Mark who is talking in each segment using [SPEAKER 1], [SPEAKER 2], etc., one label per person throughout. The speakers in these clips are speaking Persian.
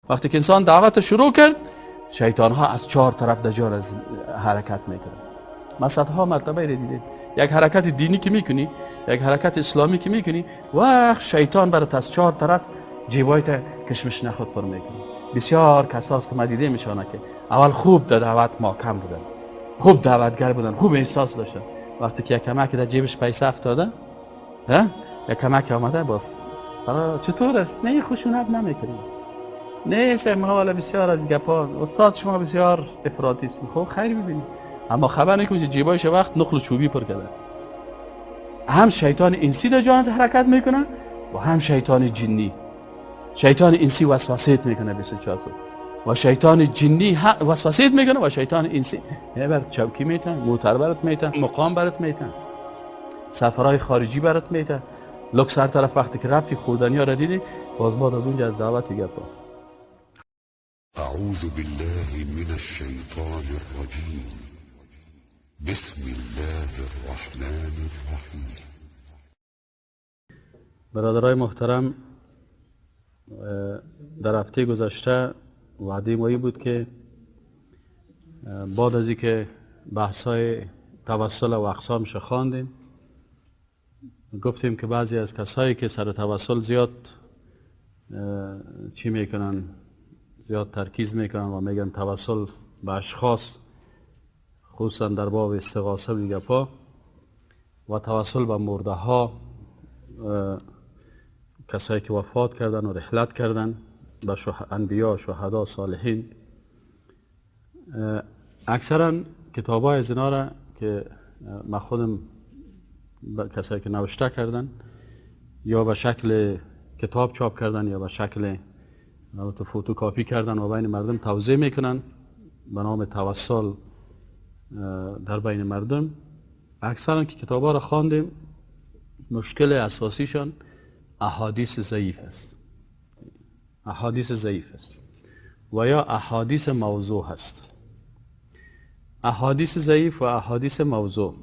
[SPEAKER 1] وقتی که انسان دعوت شروع کرد، شیطان ها از چهار طرف دجال از حرکت میکنن. ما صدها مرتبه دیدیم، یک حرکت دینی که میکنی، یک حرکت اسلامی که میکنی، وقت شیطان برات از چهار طرف جیبایت کشمش نخود پر میکنه. بسیار کساست ما دیده میشانه که اول خوب در دعوت ما کم بودن، خوب دعوتگر بودن، خوب احساس داشتن. وقتی که یک کمک در جیبش پیسه افتاده، یک کمک آمده، باز چطور است؟ نه خشونت نمیکنیم، نه سه حالا بسیار از گپا استاد شما بسیار افراطی است. خب خیر ببینید، اما خبر نکنید جیبایش وقت نقل چوبی پر کرده. هم شیطان انسی در جانت حرکت میکنه و هم شیطان جنی. شیطان انسی وسوسه میکنه 24 ساعت و شیطان جنی وسوسه میکنه و شیطان انسی بر چوکی میتن، موتر برات میتن، مقام برات میتن، سفرهای خارجی برات میتن، لکس هر طرف. وقتی که رفتی خوردنی ها را دیدی، باز بعد از اونجا از دعوت گپا.
[SPEAKER 2] اعوذ بالله من الشیطان الرجیم، بسم الله الرحمن الرحیم.
[SPEAKER 1] برادرای محترم، در هفته گذشته وعده مایی بود که بعد از اینکه بحث‌های توسل و اقسامش خواندیم، گفتیم که بعضی از کسایی که سر توسل زیاد چی میکنن، زیاد ترکیز میکنن و میگن توسل به اشخاص، خصوصا در باب استغاثه و گپا و توسل به مرده ها، کسایی که وفات کردن و رحلت کردن، به انبیا، شهدا، صالحین، اکثرا کتاب های از اینا را که ما خودم کسایی که نوشته کردن یا به شکل کتاب چاپ کردن یا به شکل فوتوکاپی کردن و بین مردم توزیع میکنن به نام توسل در بین مردم، اکثرا که کتاب ها را خواندیم مشکل اساسیشان احادیث ضعیف است، احادیث ضعیف است و یا احادیث موضوع هست. احادیث ضعیف و احادیث موضوع.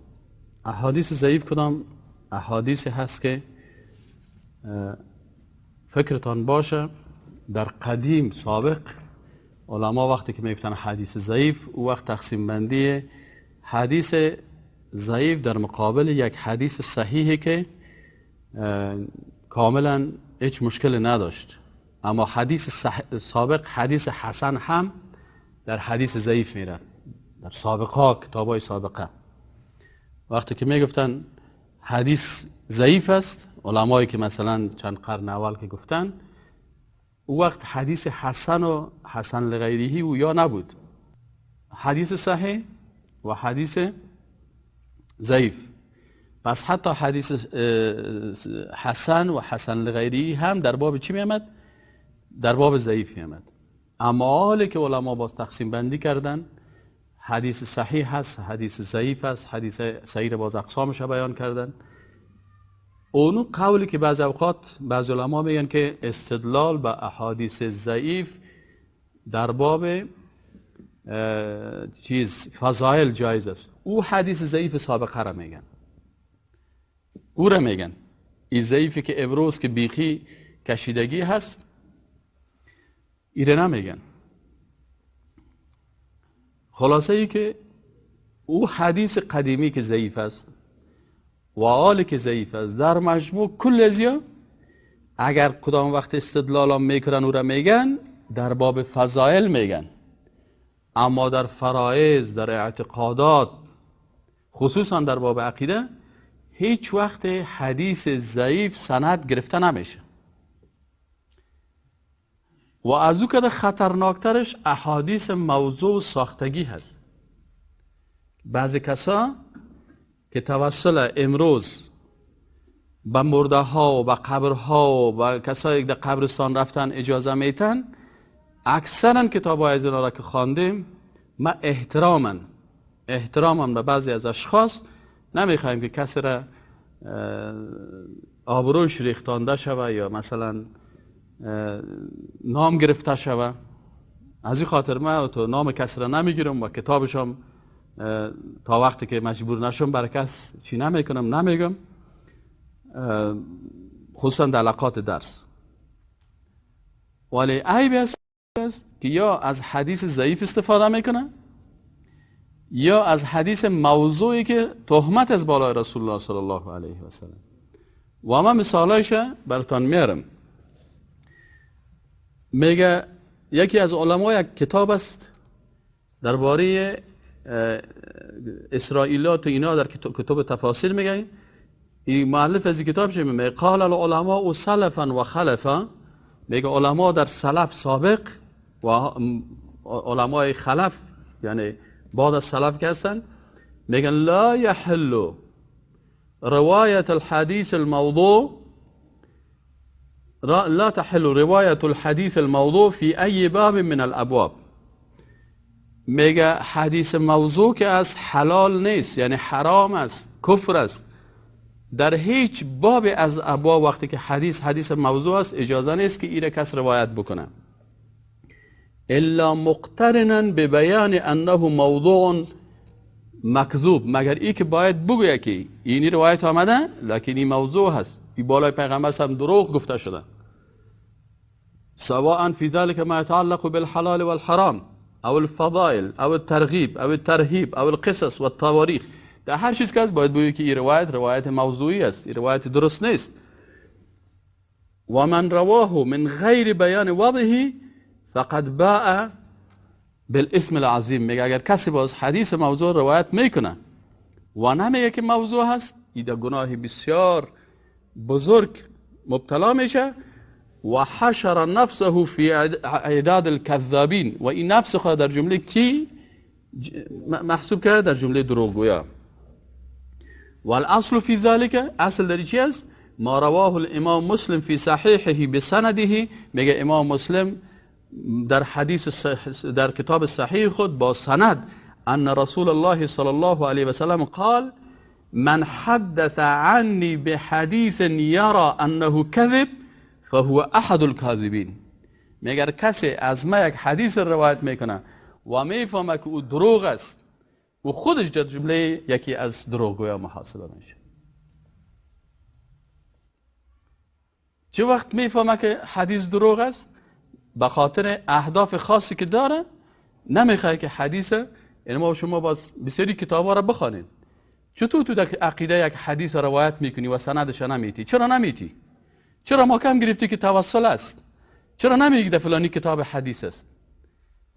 [SPEAKER 1] احادیث ضعیف کدام احادیث هست که فکرتان باشه در قدیم سابق علما وقتی که میگفتن حدیث ضعیف، او وقت تقسیم بندی حدیث ضعیف در مقابل یک حدیث صحیحی که کاملا هیچ مشکل نداشت، اما حدیث سابق حدیث حسن هم در حدیث ضعیف میره. در سابقه، کتابای سابقه وقتی که میگفتن حدیث ضعیف است، علمایی که مثلا چند قرن اول که گفتن، او وقت حدیث حسن و حسن لغیره او یا نبود، حدیث صحیح و حدیث ضعیف. پس حتی حدیث حسن و حسن لغیره هم در باب چی میامد؟ در باب ضعیف میامد. اما حالی که علما باز تقسیم بندی کردن، حدیث صحیح هست، حدیث ضعیف هست، حدیث صحیح باز اقسامش بیان کردن. اونو قولی که بعض اوقات بعض علما میگن که استدلال به احادیث ضعیف در باب چیز فضایل جایز است، او حدیث ضعیف سابقه را میگن، او را میگن. این ضعیفی که امروز که بیخی کشیدگی هست ایره نمیگن. خلاصه ای که او حدیث قدیمی که ضعیف است و آلی که ضعیف است، در مجموع کل ازیا اگر کدام وقت استدلال هم میکنن او را میگن در باب فضایل میگن، اما در فرائض، در اعتقادات، خصوصا در باب عقیده، هیچ وقت حدیث ضعیف سند گرفته نمیشه. و از او که خطرناکترش احادیث موضوع ساختگی هست. بعضی کسا که توسل امروز به مرده ها و به قبرها و به کسایی که در قبرستان رفتن اجازه میتن، اکثرا کتاب های از اینا را که خواندیم، ما احتراما به بعضی از اشخاص نمیخوایم که کسی را آبروش ریختانده شوه یا مثلا نام گرفته شوه. از این خاطر من تو نام کسی را نمیگیرم و کتابشم تا وقتی که مجبور نشم برای کس چی نمیکنم، نمیگم، خصوصا در علاقات درس. ولی عیب است است که یا از حدیث ضعیف استفاده میکنه یا از حدیث موضوعی که تهمت از بالای رسول الله صلی الله علیه و سلم. و ما مثالایش براتان میارم. میگه یکی از علما یک کتاب است درباره اسرائیلات و اینا در کتاب تفاسیر میگه، این مؤلف از این کتاب چه میگه؟ قال العلماء سلفا و خلفا، میگه علما در سلف سابق و علمای خلف یعنی بعد از سلف که هستن، میگن لا یحل روایت الحدیث الموضوع، لا تحل روایت الحدیث الموضوع فی ای باب من الابواب. میگه حدیث موضوع که از حلال نیست، یعنی حرام است، کفر است، در هیچ باب از ابواب وقتی که حدیث موضوع است اجازه نیست که ایره کس روایت بکنه، الا مقترنا ببیان انه موضوع مکذوب، مگر ای که باید بگویه که اینی روایت آمده لکن این موضوع هست، این بالای پیغمبر هم دروغ گفته شده. سواء فی ذلك ما يتعلق بالحلال والحرام او الفضائل او الترغیب او الترهیب او القصص والتواریخ، در هر چیز که هست باید بگویی که این روایت موضوعی است، این روایت درست نیست. و من رواه من غیر بیان وضعه فقد باء بالاسم العظیم. میگه اگر کسی باز حدیث موضوع روایت میکنه و نمیگه که موضوع هست، این در گناه بسیار بزرگ مبتلا میشه. و حشر نفسه فی عداد الكذابین، و این نفس خود در جمله کی محسوب کرده؟ در جمله دروغگویا. والاصل فی ذلك، اصل در چی است؟ ما رواه الامام مسلم فی صحیحه بسنده. میگه امام مسلم در حدیث در کتاب صحیح خود با سند ان رسول الله صلی الله علیه و سلم قال من حدث عني بحدیث یرى انه کذب فهو احد الكاذبین. میگه کسی از ما یک حدیث روایت میکنه و میفهمه که او دروغ است، او خودش در جمله یکی از دروغگویا محاسبه میشه. چه وقت میفهمه که حدیث دروغ است؟ به خاطر اهداف خاصی که داره نمیخواد که حدیث، یعنی ما شما باز بسیاری کتابا را بخوانید، چطور تو در عقیده یک حدیث روایت میکنی و سندش نمیتی؟ چرا نمیتی؟ چرا ما کم گرفتی که توسل است؟ چرا نمیگی در فلانی کتاب حدیث است؟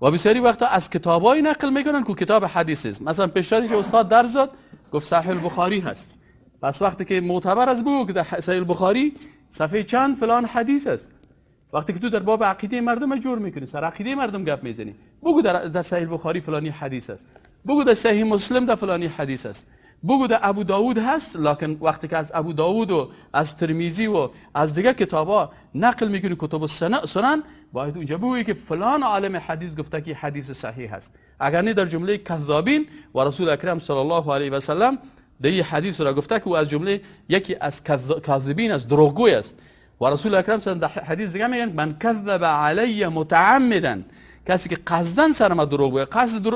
[SPEAKER 1] و بسیاری وقتا از کتابای نقل میکنن که کتاب حدیث است. مثلا پیشتر اینجا استاد درس داد گفت صحیح البخاری هست، پس وقتی که معتبر است بگو که در صحیح البخاری صفحه چند فلان حدیث است. وقتی که تو در باب عقیده مردم جور میکنی، سر عقیده مردم گپ میزنی، بگو در صحیح البخاری فلانی حدیث است، بگو در صحیح مسلم در فلانی حدیث است، بگو در ابو داود هست. لکن وقتی که از ابو داود و از ترمیزی و از دیگه کتابا نقل میکنی، کتب سنن، باید اونجا بگویی که فلان عالم حدیث گفته که حدیث صحیح هست. اگر نه در جمله کذابین، و رسول اکرم صلی الله علیه و سلم در این حدیث را گفته که او از جمله یکی از کاذبین است، دروغگوی است. و رسول اکرم صلی الله علیه و حدیث دیگه میگن من کذب علی متعمدا، کسی که قصدن سر ما دروغ گوید.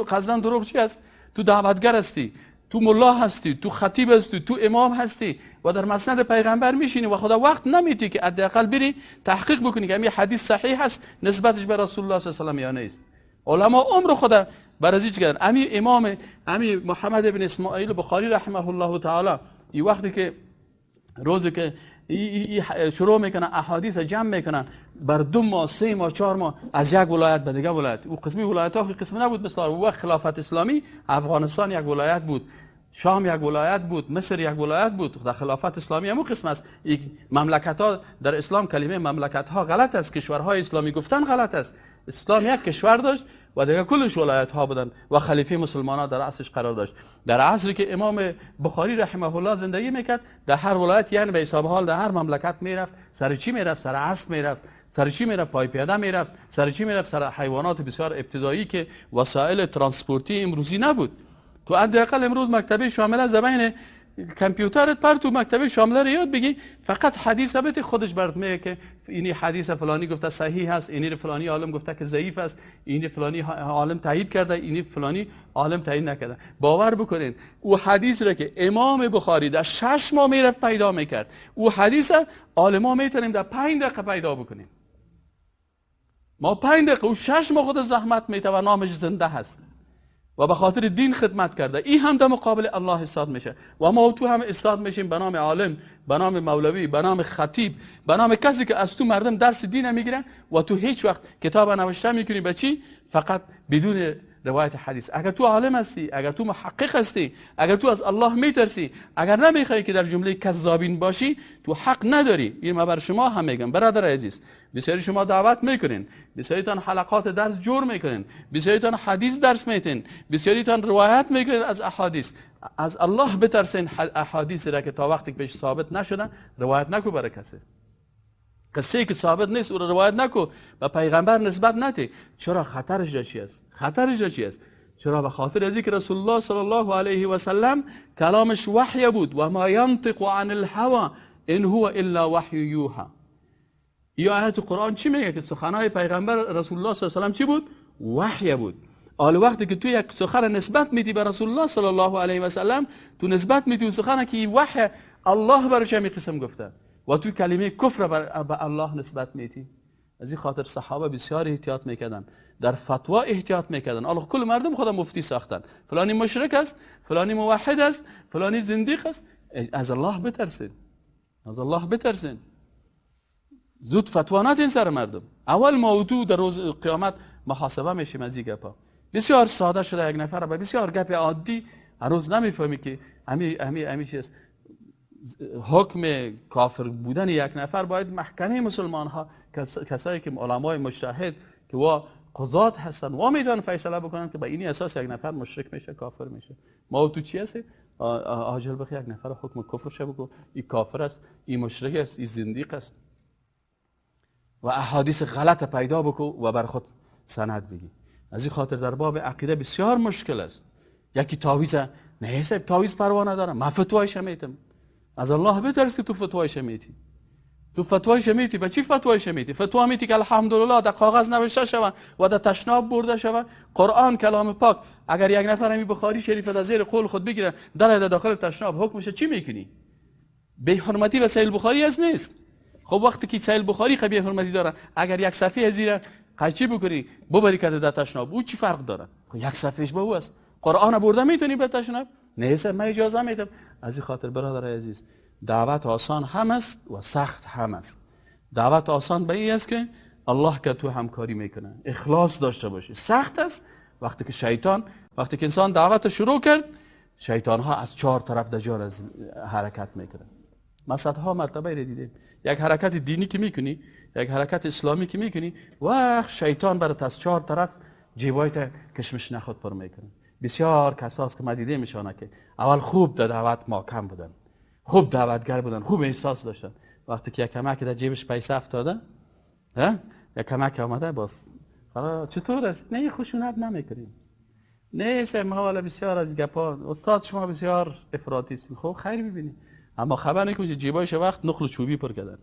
[SPEAKER 1] قصدن دروغ چی است؟ تو دعوتگر هستی، تو ملا هستی، تو خطیب هستی، تو امام هستی و در مسند پیغمبر میشینی و خدا وقت نمیتی که حداقل بری تحقیق بکنی که این حدیث صحیح هست نسبتش به رسول الله صلی الله علیه و سلم یا نیست. علما عمر خدا برازی چی کردن؟ امی امام امی محمد بن اسماعیل بخاری رحمه الله تعالی، این وقتی که روزی که شروع میکنه احادیث جمع میکنه بر 2 ماه 3 ماه 4 ماه از یک ولایت به دیگه ولایت. او قسمی ولایت ها قسم نبود، مثل او وقت خلافت اسلامی افغانستان یک ولایت بود، شام یک ولایت بود، مصر یک ولایت بود. در خلافت اسلامی همون قسم است. مملکت ها در اسلام کلمه مملکت ها غلط است، کشورهای اسلامی گفتن غلط است. اسلام یک کشور داشت و دیگه کلش ولایت ها بودن و خلیفه مسلمان ها در عصرش قرار داشت. در عصری که امام بخاری رحمه الله زندگی میکرد، در هر ولایت، یعنی به حساب حال در هر مملکت میرفت. سر چی میرفت؟ سر اسب میرفت. سر چی میرفت؟ پای پیاده میرفت. سر چی میرفت؟ سر حیوانات بسیار ابتدایی که وسایل ترانسپورتی امروزی نبود. تو حداقل امروز مکتبه شامله زبان کامپیوترت پر تو مکتبه شامله رو یاد بگی، فقط حدیث بده خودش برات میگه که اینی حدیث فلانی گفته صحیح هست، اینی فلانی عالم گفته که ضعیف است، اینی فلانی عالم تایید کرده، اینی فلانی عالم تایید نکرده. باور بکنین او حدیث رو که امام بخاری در 6 ماه میرفت پیدا میکرد، او حدیث عالما میتونیم در 5 دقیقه پیدا بکنیم. ما 5 دقیقه و 6 ماه خود زحمت میته و نامش زنده هست و به خاطر دین خدمت کرده، این هم در مقابل الله استاد میشه و ما و تو هم استاد میشیم به نام عالم، به نام مولوی، به نام خطیب، به نام کسی که از تو مردم درس دین میگیرن و تو هیچ وقت کتاب نوشته میکنی به چی؟ فقط بدون روایت حدیث. اگر تو عالم هستی، اگر تو محقق هستی، اگر تو از الله میترسی، اگر نمیخوای که در جمله کذابین باشی، تو حق نداری. این ما بر شما هم میگم برادر عزیز، بسیاری شما دعوت میکنین، بسیاریتان حلقات درس جور میکنین، بسیاریتان حدیث درس میتین، بسیاریتان روایت میکنین از احادیث. از الله بترسین، احادیث را که تا وقتی که بهش ثابت نشدن روایت نکو برای کسی. قصه که ثابت نیست او را روایت نکو، به پیغمبر نسبت نده. چرا؟ خطرش چی است؟ خطرش چی است؟ چرا؟ به خاطر از اینکه رسول الله صلی الله علیه و سلم کلامش وحی بود و ما ینطق عن الهوى ان هو الا وحی یوحى. این آیت قرآن چی میگه؟ که سخنهای پیغمبر رسول الله صلی الله علیه و سلم چی بود؟ وحی بود. حال وقتی که تو یک سخن نسبت میدی به رسول الله صلی الله علیه و سلم، تو نسبت میدی سخن که وحی الله برش همی قسم گفته و تو کلمه کفر به الله نسبت میدی. از این خاطر صحابه بسیار احتیاط میکردن، در فتوا احتیاط میکردن. الله کل مردم خدا مفتی ساختن، فلانی مشرک است، فلانی موحد است، فلانی زندیق است. از الله بترسین، از الله بترسین، زود فتوا ندین سر مردم. اول ما تو در روز قیامت محاسبه میشیم از این گپا. بسیار ساده شده یک نفر به بسیار گپ عادی هنوز نمیفهمی که امی امی امی چیز. حکم کافر بودن یک نفر باید محکمه مسلمان ها، کسایی که علمای مجتهد که وا قضات هستن و میتونن فیصله بکنن که با این اساس یک نفر مشرک میشه، کافر میشه. ما تو چی هستی؟ عاجل بخی یک نفر حکم کفر شه بگو، این کافر است، این مشرک است، این زندیق است و احادیث غلط پیدا بکو و بر خود سند بگی. از این خاطر در باب عقیده بسیار مشکل است. یکی تعویذ نه صاحب تعویذ پروا ندارم، من فتوایش میتم. از الله بترس که تو فتوایش میتی. تو فتوایش میتی، به چی فتوایش میتی؟ فتوا میتی که الحمدلله در کاغذ نوشته شود و در تشناب برده شود. قرآن کلام پاک، اگر یک نفر همی بخاری شریف در زیر قول خود بگیره در داخل تشناب، حکمش چی میکنی؟ بی حرمتی به صحیح بخاری از نیست. خب وقتی که صحیح بخاری بی حرمتی داره، اگر یک صفحه زیر قیچی بکنی ببری که در تشناب، او چی فرق داره؟ خب یک صفحهش به او است. قرآن برده میتونی به تشناب؟ نه من اجازه میدم. از این خاطر برادر عزیز، دعوت آسان هم است و سخت هم است. دعوت آسان به این است که الله که تو همکاری میکنه، اخلاص داشته باشی. سخت است وقتی که شیطان، وقتی که انسان دعوت شروع کرد، شیطان ها از 4 طرف دجال از حرکت میکنه. ما صدها مرتبه رو دیدیم، یک حرکت دینی که میکنی، یک حرکت اسلامی که میکنی، وقت شیطان برات از 4 طرف جیبایت کشمش نخود پر میکنه. بسیار کساس که ما دیده میشانه که اول خوب در دعوت محکم بودن، خوب دعوتگر بودن، خوب احساس داشتن. وقتی که یک کمک در جیبش پیسه افتاده، یک کمک آمده، باز حالا چطور است؟ نه خشونت نمیکنیم، نه سه ما بسیار از گپا استاد شما بسیار افراطی است. خب خیر ببینی، اما خبر نکنید که جیبایش وقت نقل چوبی پر کردن.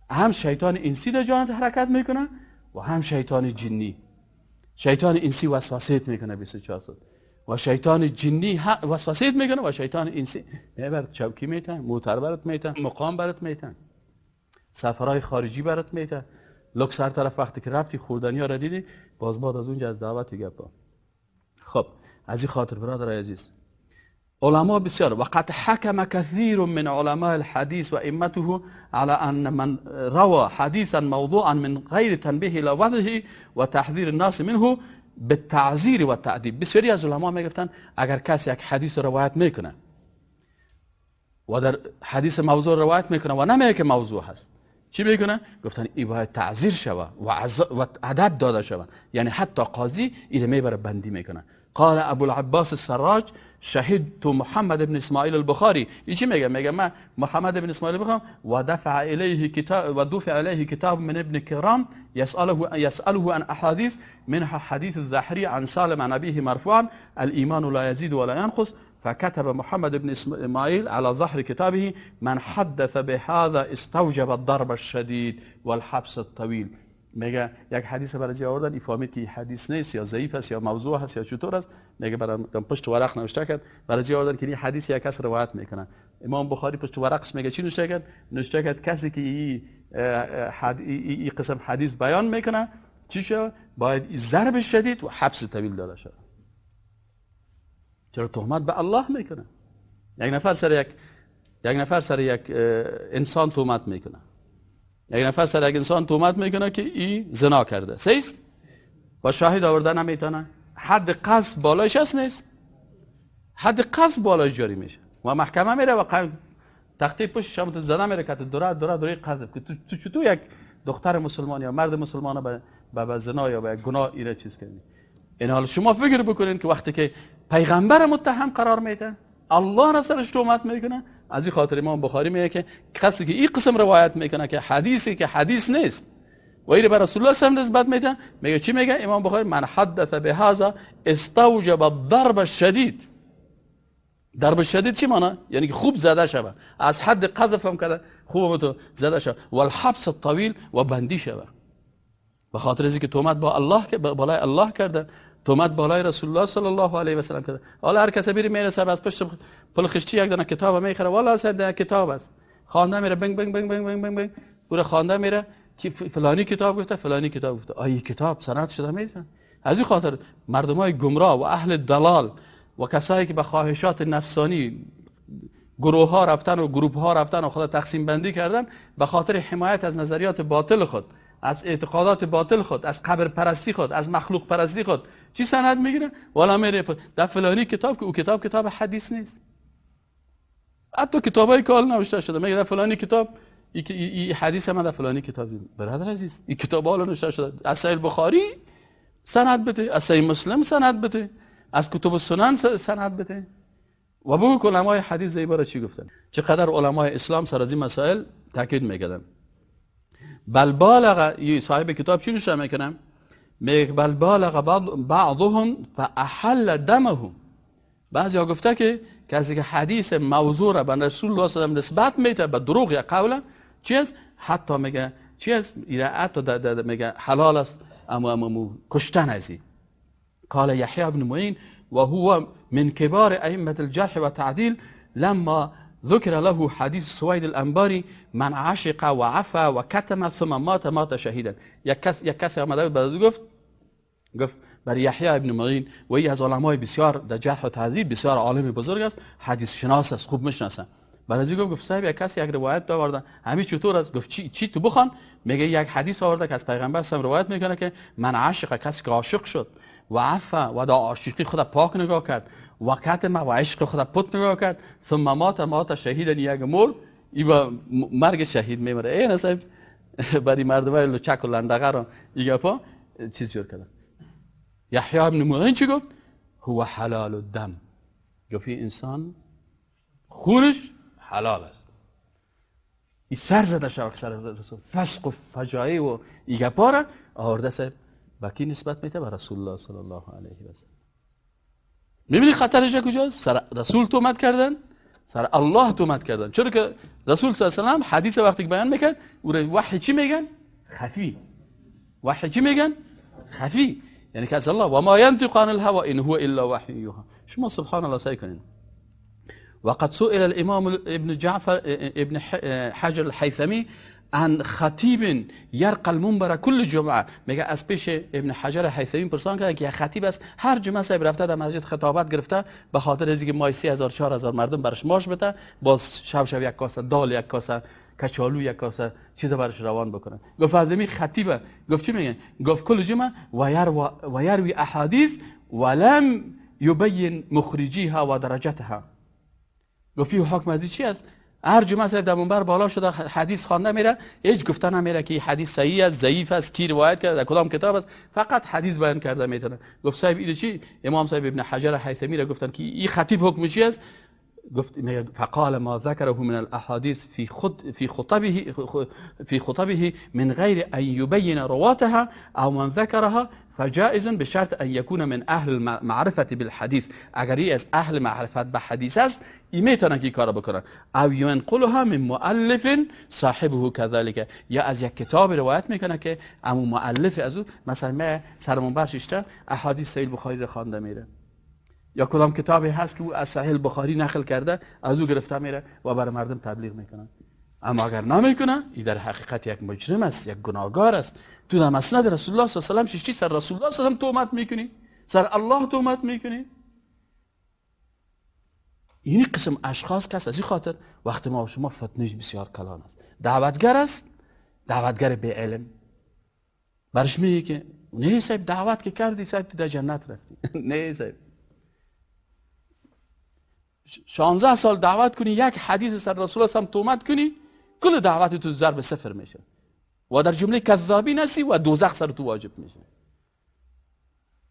[SPEAKER 1] هم شیطان انسی در جانت حرکت میکنه و هم شیطان جنی. شیطان انسی وسوسه میکنه 24 ساعت و شیطان جنی وسوسه میکنه و شیطان انسی برات چوکی میتن، موتر برات میتن، مقام برات میتن، سفرهای خارجی برات میتن. لکس هر طرف وقتی که رفتی خوردنی ها را دیدی، باز بعد از اونجا از دعوت گپا. خب از این خاطر برادر عزیز، علما بسیار وقد حكم كثير من علماء الحديث وائمته على أن من روى حديثا موضوعا من غير تنبيه إلى وضعه وتحذير الناس منه بالتعذير والتأديب. بسیاری از علما میگفتن اگر کسی یک حدیث روایت میکنه و در حدیث موضوع روایت میکنه و نمیگه که موضوع هست، چی میکنه؟ گفتن این باید تعذیر شوه و ادب داده شوه، یعنی حتی قاضی اینو میبره بندی میکنه. قال ابو العباس السراج شهدت محمد بن اسماعیل البخاری. این چی میگه؟ میگه من محمد بن اسماعیل بخوام و دفع الیه کتاب و دفع الیه کتاب من ابن کرام يسأله عن احاديث منها حديث الزحري عن سالم عن ابيه مرفوعا الايمان لا يزيد ولا ينقص، فكتب محمد بن اسماعيل على ظهر كتابه من حدث بهذا استوجب الضرب الشديد والحبس الطويل. میگه یک حدیث برای جی آوردن، ای فهمید که حدیث نیست یا ضعیف است یا موضوع است یا چطور است، میگه برای پشت ورق نوشته کرد برای جی آوردن که این حدیث یک کس روایت میکنه. امام بخاری پشت ورقش میگه چی نوشته کرد؟ نوشته کرد کسی که ای قسم حدیث بیان میکنه چی شد؟ باید ضرب شدید و حبس طویل داده شد. چرا تهمت به الله میکنه؟ یک نفر سر یک انسان تهمت میکنه، یک نفر سر یک انسان تهمت میکنه که ای زنا کرده، صحیح؟ با شاهد آوردن نمیتونه، حد قذف بالایش هست نیست، حد قذف بالایش جاری میشه و محکمه میره و تخته پشت شما زنه میره که دوره دوره دوره قذف که تو چطور یک دختر مسلمان یا مرد مسلمان به زنا یا به گناه ایره چیز کردی. این حال شما فکر بکنین که وقتی که پیغمبر متهم قرار میده، الله را سرش تهمت میکنه، از این خاطر امام بخاری میگه که کسی که این قسم روایت میکنه که حدیثی که حدیث نیست و اینو به رسول الله صلی الله علیه و نسبت میده، میگه چی میگه امام بخاری؟ من حدث بهذا استوجب الضرب الشدید. ضرب شدید چی معنی؟ یعنی که خوب زده شوه، از حد قذف هم کرده خوب تو زده شوه، والحبس الطویل و بندی شوه، به خاطر از اینکه تهمت با الله که بالای الله کرده، تهمت بالای رسول الله صلی الله علیه و سلم کرده. حالا هر کسی میره میرسه از پشت پل خشتی یک دانه کتاب میخره، والا صاحب کتاب است، خوانده میره بنگ بنگ بنگ بنگ بنگ بنگ بنگ، پورا خوانده میره که فلانی کتاب گفته، فلانی کتاب گفته، آی کتاب سند شده میره. از این خاطر مردمای گمراه و اهل دلال و کسایی که به خواهشات نفسانی گروه ها رفتن و گروپ ها رفتن و خود تقسیم بندی کردن، به خاطر حمایت از نظریات باطل خود، از اعتقادات باطل خود، از قبر پرستی خود، از مخلوق پرستی خود، چی سند میگیره؟ والا میره در فلانی کتاب که او کتاب کتاب حدیث نیست، حتی کتابای که حال نوشته شده، میگه در فلانی کتاب ای حدیث من در فلانی کتاب دیدم. برادر عزیز، این کتاب حال نوشته شده، از صحیح بخاری سند بده، از صحیح مسلم سند بده، از کتب سنن سند بده. و بگو علمای حدیث زیبا را چی گفتن، چقدر علمای اسلام سر از این مسائل تاکید میکردن. بل بالغ، صاحب کتاب چی نوشته میکنم؟ میگه بل بالغ بعضهم فاحل دمه. بعضی ها گفته که کسی که حدیث موضوع را به رسول الله صلی الله علیه و نسبت میده به دروغ یا قوله چی است؟ حتی میگه چی است؟ حتی میگه حلال است، اما کشتن ازی. قال يحيى بن معين وهو من كبار أئمة الجرح والتعديل لما ذكر له حديث سويد الأنباري من عشق وعفى وكتم ثم مات مات شهيدا. یک کس آمده بود گفت برای یحیی ابن معین و ای از علمای بسیار در جرح و تعدیل بسیار عالم بزرگ است، حدیث شناس است، خوب میشناسه. بعد از گفت صاحب یک کسی یک روایت آورده، همین چطور است؟ گفت چی تو بخوان. میگه یک حدیث آورده که از پیغمبر صلی روایت میکنه که من عشق، کسی که عاشق شد و عفا و دا عاشقی خود پاک نگاه کرد و کتم و عشق خود پت نگاه کرد، ثم مات مات شهیدا، یک مرد ای با مرگ شهید میمره. ای نصیب برای مردمای لچک و لندقه رو ای گپا چیز جور کردن. یحیی ابن معین چی گفت؟ هو حلال الدم. گفت این انسان خونش حلال است. این سر زده شد سر رسول فسق و فجایع و ای گپا را آورده صاحب با کی نسبت میده؟ به رسول الله صلی الله علیه و سلم. میبینی خطرش کجاست؟ سر رسول تهمت کردن، سر الله تهمت کردن. چرا که رسول صلی الله علیه و سلم حدیث وقتی که بیان میکرد او را وحی چی میگن؟ خفی. وحی چی میگن؟ خفی. یعنی که از الله و ما ينطق عن الهوى ان هو الا وحی یوحى. شما سبحان الله سعی کنین. وقد سئل الامام ابن جعفر ابن حجر الحیثمی عن خطیب یرقى المنبر كل جمعه. میگه از پیش ابن حجر حیثمی پرسان کردن که خطیب است، هر جمعه صاحب رفته در مسجد خطابت گرفته، به خاطر از اینکه مای 3000 4000 مردم برش ماش بده، باز شب شب یک کاسه دال، یک کاسه کچالو، یک کاسه چیز برش روان بکنه. گفت از این خطیبه، گفت چی میگه؟ گفت کل جمعه و یروی احادیث ولم یبین مخرجیها و درجتها. گفت حکم از چی است؟ هر جمعه صاحب در منبر بالا شده حدیث خوانده میره، هیچ گفته نمیره که حدیث صحیح است، ضعیف است، کی روایت کرده، در کدام کتاب است، فقط حدیث بیان کرده میتونه. گفت صاحب این چی؟ امام صاحب ابن حجر حیثمی را گفتن که این خطیب حکم چی است؟ گفت فقال ما ذكره من الاحاديث في خطبه من غير ان يبين رواتها او من ذكرها فجائز بشرط ان یکون من اهل المعرفه بالحدیث. اگر ای از اهل معرفت به حدیث است، ای میتونه که کارو بکنه. او ینقلها من مؤلف صاحبه كذلك، یا از یک کتاب روایت میکنه که امو مؤلف از او، مثلا ما سرمون برششته احادیث صحیح بخاری رو خوانده میره، یا کدام کتابی هست که او از صحیح بخاری نقل کرده، از او گرفته میره و برای مردم تبلیغ میکنه. اما اگر نمیکنه، ای در حقیقت یک مجرم است، یک گناهکار است. تو در مسند رسول الله صلی الله علیه و سلم ششتی، سر رسول الله صلی الله علیه و سلم تهمت میکنی، سر الله تهمت میکنی. این قسم اشخاص کس از این خاطر وقت ما و شما فتنش بسیار کلان است. دعوتگر است، دعوتگر به علم، برش میگه که نه صاحب دعوت که کردی صاحب تو در جنت رفتی. نه صاحب، 16 سال دعوت کنی، یک حدیث سر رسول الله صلی الله علیه و سلم تهمت کنی، کل دعوت تو ضرب صفر میشه و در جمله کذابی نسی و دوزخ سر تو واجب میشه.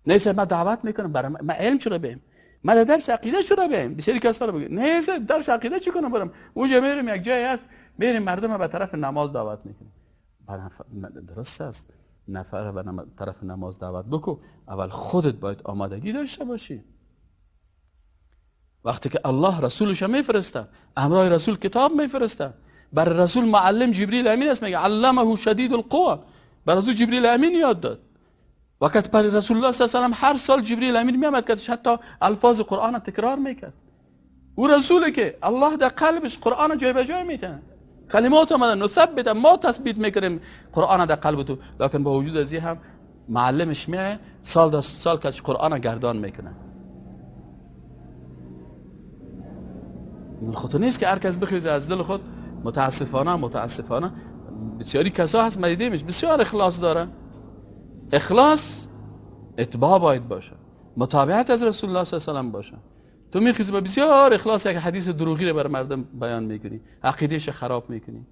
[SPEAKER 1] نه صاحب من دعوت میکنم، برای من علم چرا بهم، من درس عقیده چرا بهم؟ بسیاری کسا رو بگه نه صاحب درس عقیده چی کنم برم اونجا، میرم یک جایی هست میریم مردم به طرف نماز دعوت میکنیم. درست است، نفر به طرف نماز دعوت بکو، اول خودت باید آمادگی داشته باشی. وقتی که الله رسولش میفرسته، امرای رسول کتاب میفرسته، بر رسول معلم جبریل امین است، میگه علمه شدید القوه، بر رسول جبریل امین یاد داد. وقت بر رسول الله صلی الله علیه و سلم هر سال جبریل امین میامد که حتی الفاظ قرآن تکرار میکرد. او رسوله که الله در قلبش قرآن جای به جای میتونه، کلمات آمدن نثبت، ما تثبیت میکنیم قرآن در قلب تو، لکن با وجود از هم معلمش میه سال در سال که قرآن گردان میکنه. این خود نیست که هر کس بخیزه از دل خود. متاسفانه بسیاری کسا هست مدیدیمش بسیار اخلاص داره. اخلاص اتباع باید باشه، متابعت از رسول الله صلی الله علیه و سلم باشه. تو میخیزی با بسیار اخلاص یک حدیث دروغی رو بر مردم بیان میکنی، عقیدهش خراب میکنی،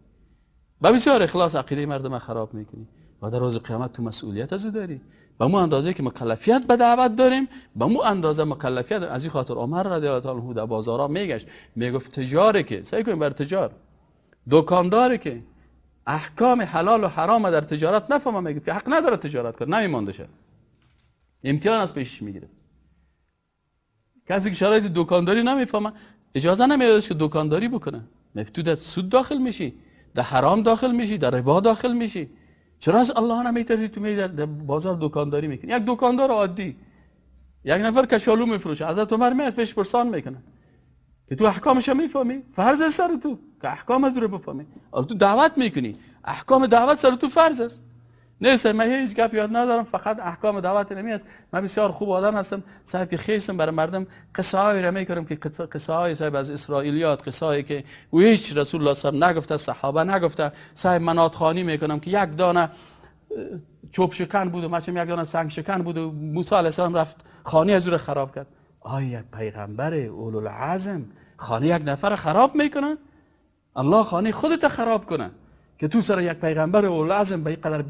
[SPEAKER 1] با بسیار اخلاص عقیده مردم خراب میکنی و در روز قیامت تو مسئولیت از او داری. به مو اندازه که مکلفیت به دعوت داریم، به مو اندازه مکلفیت. از این خاطر عمر رضی الله تعالی عنه در بازارا میگشت، میگفت تجاره که سعی کنیم بر تجار، دکانداری که احکام حلال و حرام در تجارت نفهمه، میگه که حق نداره تجارت کنه، نمیموندشه، امتحان از پیشش میگیره. کسی که شرایط دکانداری نمیفهمه اجازه نمیدادش که دکانداری بکنه. تو در سود داخل میشی، در حرام داخل میشی، در ربا داخل میشی. چرا از الله نمیترسی؟ تو می در بازار دکانداری میکنی. یک دکاندار عادی، یک نفر کشالو میفروشه، حضرت عمر می از پیش پرسان میکنه که تو احکامش میفهمی، فرض سر تو که احکام از رو بفهمی. تو دعوت میکنی، احکام دعوت سر تو فرض است. نه من هیچ گپ یاد ندارم، فقط احکام دعوت نمی است. من بسیار خوب آدم هستم صاحب که خیسم برای مردم قصه هایی را میکنم که قصه های صاحب از اسرائیلیات، قصه هایی که هیچ رسول الله صاحب نگفته، صحابه نگفته. صاحب منات خوانی میکنم که یک دانه چوب شکن بود و مچم یک دانه سنگ شکن بود و موسی علیه السلام رفت خانه از او را خراب کرد. آیا پیغمبر اولوالعزم خانه یک نفر خراب میکنه؟ الله خانه خودت خراب کنه که تو سر یک پیغمبر اولوالعزم به این قدر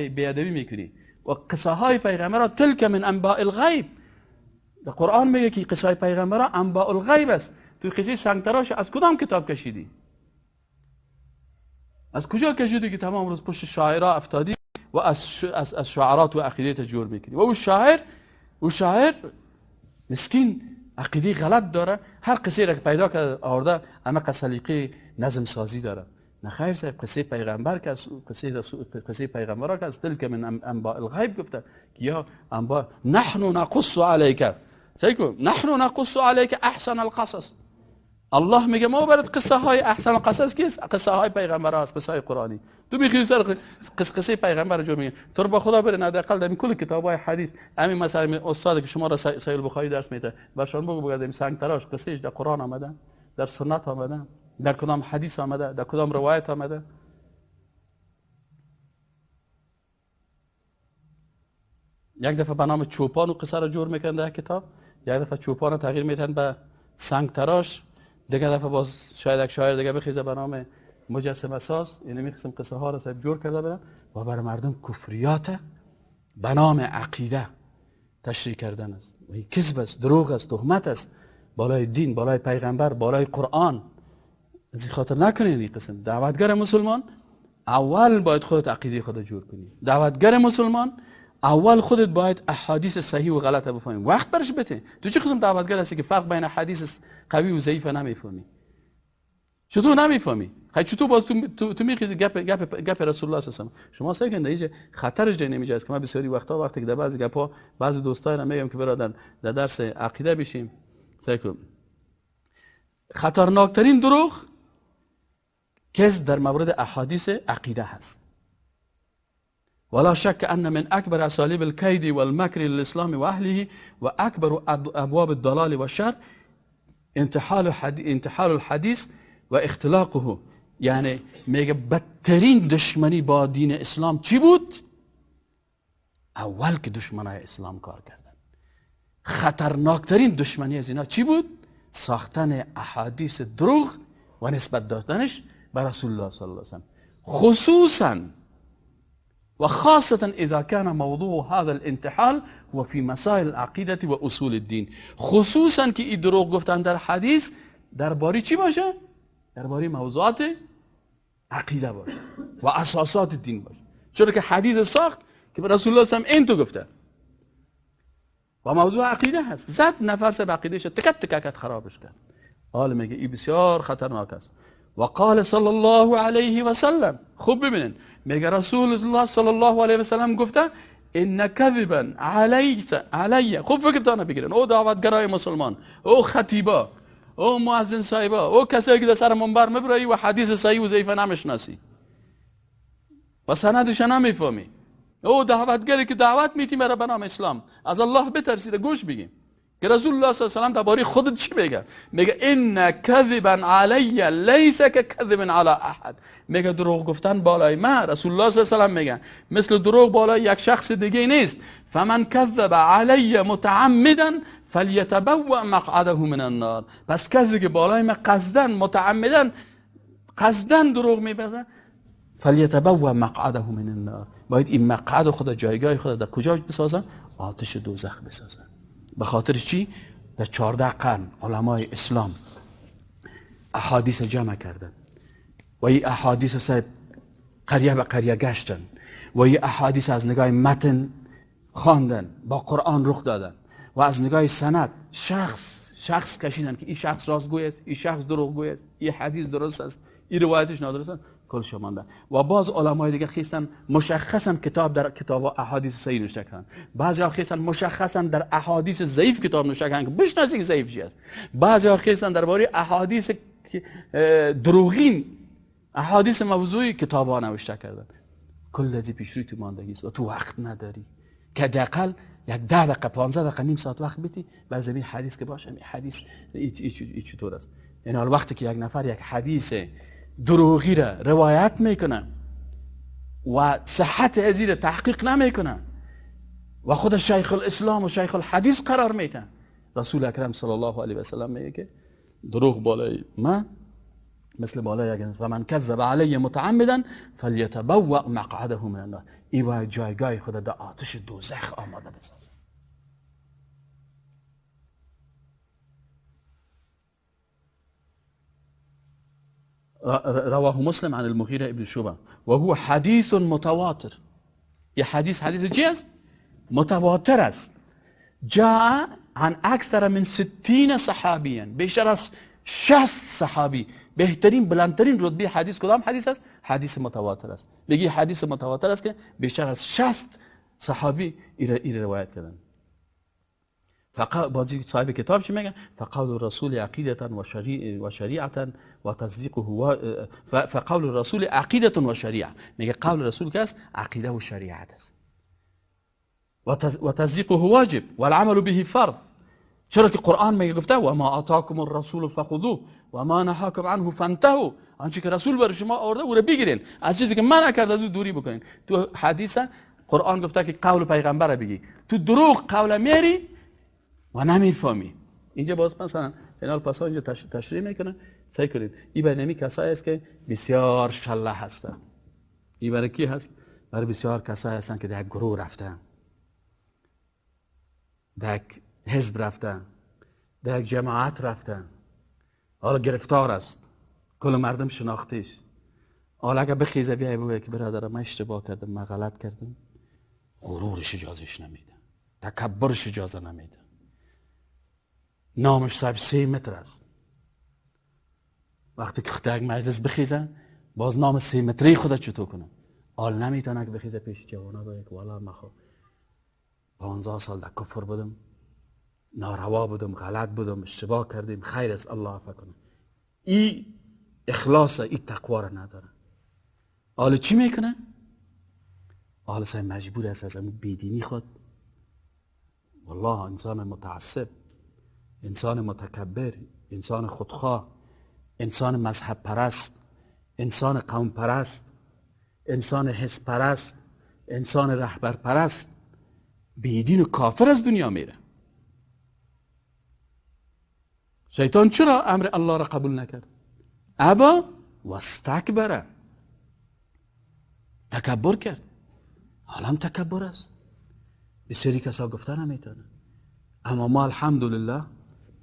[SPEAKER 1] بی‌ادبی میکنی. و قصه های پیغمبر تلک من انباء الغیب، در قرآن میگه که قصه های پیغمبر انباء الغیب است. تو قصه سنگتراش از کدام کتاب کشیدی؟ از کجا کشیدی که تمام روز پشت شاعرها افتادی و از شعرات و عقیده جور میکنی؟ و او شاعر مسکین عقیده غلط داره، هر قصه را که پیدا کرده آورده، همه قصلیقه نظم سازی داره. نه خیر صاحب، قصه پیغمبر که قصه رسول، قصه پیغمبر که از تلک من انباء الغیب گفته که یا انباء نحن نقص علیک، نحن نقص علیک احسن القصص. الله میگه ما برات قصه های احسن القصص کیست؟ قصه های پیغمبر است، قصه های قرآنی. تو میخوای سر قصه پیغمبر جور میگه، تو با خدا برین حداقل در کل کتاب های حدیث همین مثلا استاد که شما را صحیح البخاری درس میده، برشان بگو بگردیم سنگ تراش قصهش در قرآن آمده، در سنت آمده، در کدام حدیث آمده، در کدام روایت آمده. یک دفعه به نام چوپان و قصه را جور میکنن در کتاب، یک دفعه چوپان را تغییر میدن به سنگ تراش، دیگه دفعه باز شاید یک شاعر دیگه بخیزه به نام مجسمه ساز. یعنی میخواستم قصه ها را صاحب جور کرده برن و برای مردم کفریات به نام عقیده تشریح کردن است. و این کذب است، دروغ است، تهمت است بالای دین، بالای پیغمبر، بالای قرآن. از این خاطر نکنین این قسم. دعوتگر مسلمان اول باید خودت عقیده خود جور کنی. دعوتگر مسلمان اول خودت باید احادیث صحیح و غلط بفهمی، وقت برش بده. تو چه قسم دعوتگر هستی که فرق بین حدیث قوی و ضعیف نمیفهمی؟ چطور نمیفهمی؟ خیلی چطور باز تو میخیزی گپ گپ گپ رسول الله صلی الله علیه و شما سعی کنید اینجا خطرش در نمیجه است که من بسیاری وقتا وقتی که در بعضی گپا بعضی دوستای را میگم که برادر در درس عقیده بشیم، سعی کن خطرناکترین دروغ کذب در مورد احادیث عقیده هست. ولا شك أن من أكبر أساليب الكيد والمكر للإسلام وأهله وأكبر أبواب الضلال والشر انتحال الحديث واختلاقه. یعنی میگه بدترین دشمنی با دین اسلام چی بود؟ اول که دشمنای اسلام کار کردن، خطرناکترین دشمنی از اینا چی بود؟ ساختن احادیث دروغ و نسبت دادنش به رسول الله صلی الله علیه و سلم، خصوصا وخاصة إذا كان موضوع هذا الانتحال هو في مسائل العقيدة وأصول الدين. خصوصا که این دروغ گفتن در حدیث درباره چی باشه؟ درباره موضوعات عقیده باشه و اساسات دین باشه. چرا که حدیث ساخت که رسول الله صلی الله علیه و این تو گفته و موضوع عقیده هست، زد نفر سه عقیده شد تکت تکت خرابش کرد. حال میگه این بسیار خطرناک است. و قال صلی الله علیه و سلم، خوب ببینن، میگه رسول الله صلی الله علیه و سلم گفته ان کذبا علی. خوب فکرتان بگیرن، او دعوتگرای مسلمان، او خطیبا، او مؤذن صاحبا، او کسایی که در سر منبر میبرایی و حدیث صحیح و ضعیف نمیشناسی و سندش نمیفهمی، او دعوتگری که دعوت میتی مرا به نام اسلام، از الله بترسید گوش بگیم که رسول الله صلی الله علیه و سلم درباره خودت چی میگه؟ میگه ان کذبا علی لیس کذب علی احد. میگه دروغ گفتن بالای من، رسول الله صلی الله علیه و سلم میگه مثل دروغ بالای یک شخص دیگه نیست. فمن کذب علی متعمدا فلیتبوأ مقعده من النار. پس کسی که بالای من قصدا متعمدا قصدا دروغ میبنده، فلیتبوأ مقعده من النار، باید این مقعد خود، جایگاه خود در کجا بسازن؟ آتش دوزخ بسازن. به خاطر چی؟ در 14 قرن علمای اسلام احادیث جمع کردن و این احادیث صاحب قریه به قریه گشتن و این احادیث از نگاه متن خواندن، با قرآن رخ دادن و از نگاه سند شخص کشیدن که این شخص راستگوی است، این شخص دروغگوی است، این حدیث درست است، این روایتش نادرست است، کلش مانده. و باز علمای دیگه خیستن مشخصا کتاب در کتاب احادیث صحیح نوشته کردن، بعضی خیستن مشخصا در احادیث ضعیف کتاب نوشته کردن که بشناسی که ضعیف چی است، بعضی خیستن درباره احادیث دروغین، احادیث موضوعی کتاب ها نوشته کردن. کل از پیشروی تو ماندگی است و تو وقت نداری که حداقل یک 10 دقیقه 15 دقیقه نیم ساعت وقت بدی بعضی این حدیث که باشه، این حدیث ای چطور است. یعنی وقتی که یک نفر یک حدیث دروغی را روایت میکنه و صحت ازی را تحقیق نمیکنه و خود شیخ الاسلام و شیخ الحدیث قرار میده، رسول اکرم صلی الله علیه و سلم میگه که دروغ بالای من مثل بالای یک، و من کذب علی متعمدا فلیتبوأ مقعده من النار. ای باید جایگاه خود در آتش دوزخ آماده بسازه. رواه مسلم عن المغيرة ابن شعبة وهو حديث متواتر. یه حدیث، حدیث چی است؟ متواتر است. جاء عن اکثر من 60 صحابیا، بیشتر از 60 صحابی. بهترین بلندترین رتبه حدیث کدام حدیث است؟ حدیث متواتر است. بگی حدیث متواتر است که بیشتر از 60 صحابی ای روایت کردن. بازی صاحب کتاب چی میگه؟ فقول الرسول عقیدة و شریعة و تصدیقه فقول الرسول عقیدة و شریعة. میگه قول رسول که است عقیده و شریعت است و تصدیقه واجب والعمل به فرض. چرا که قرآن میگه گفته و ما آتاکم الرسول فخذوه و ما نهاکم عنه فانتهوا. آنچه که رسول بر شما آورده او را بگیرین، از چیزی که منع کرده از او دوری بکنین. تو حدیث قرآن گفته که قول پیغمبر بگی، تو دروغ قول میاری و نمیفهمی. اینجا باز مثلا اینال پسا اینجا تشریح میکنه. سعی کنید این برنامه کسایی است که بسیار شله هستن. این برای کی هست؟ برای بسیار کسایی هستن که در یک گروه رفتن، در یک حزب رفتن، در یک جماعت رفتن، حالا گرفتار است، کل مردم شناختیش. حالا اگه بخیزه بیای بگه که برادر من اشتباه کردم، من غلط کردم، غرورش اجازهش نمیده، تکبرش اجازه نمیده. نامش صاحب 3 متر است. وقتی که خود یک مجلس بخیزن باز نام 3 متری خود چطور کنه؟ آل نمیتونه که بخیزه پیش جوانا بگه که والا من خب 15 سال در کفر بودم، ناروا بودم، غلط بودم، اشتباه کردیم، خیر است، الله عفو کنه. ای اخلاص، ای تقوا را نداره. آل چی میکنه؟ آل سای مجبور است از اون بیدینی خود. والله انسان متعصب، انسان متکبر، انسان خودخواه، انسان مذهب پرست، انسان قوم پرست، انسان حزب پرست، انسان رهبر پرست، بیدین و کافر از دنیا میره. شیطان چرا امر الله را قبول نکرد؟ ابا واستکبر، تکبر کرد. حالا تکبر است. بسیاری کسا گفته نمیتونه، اما ما الحمدلله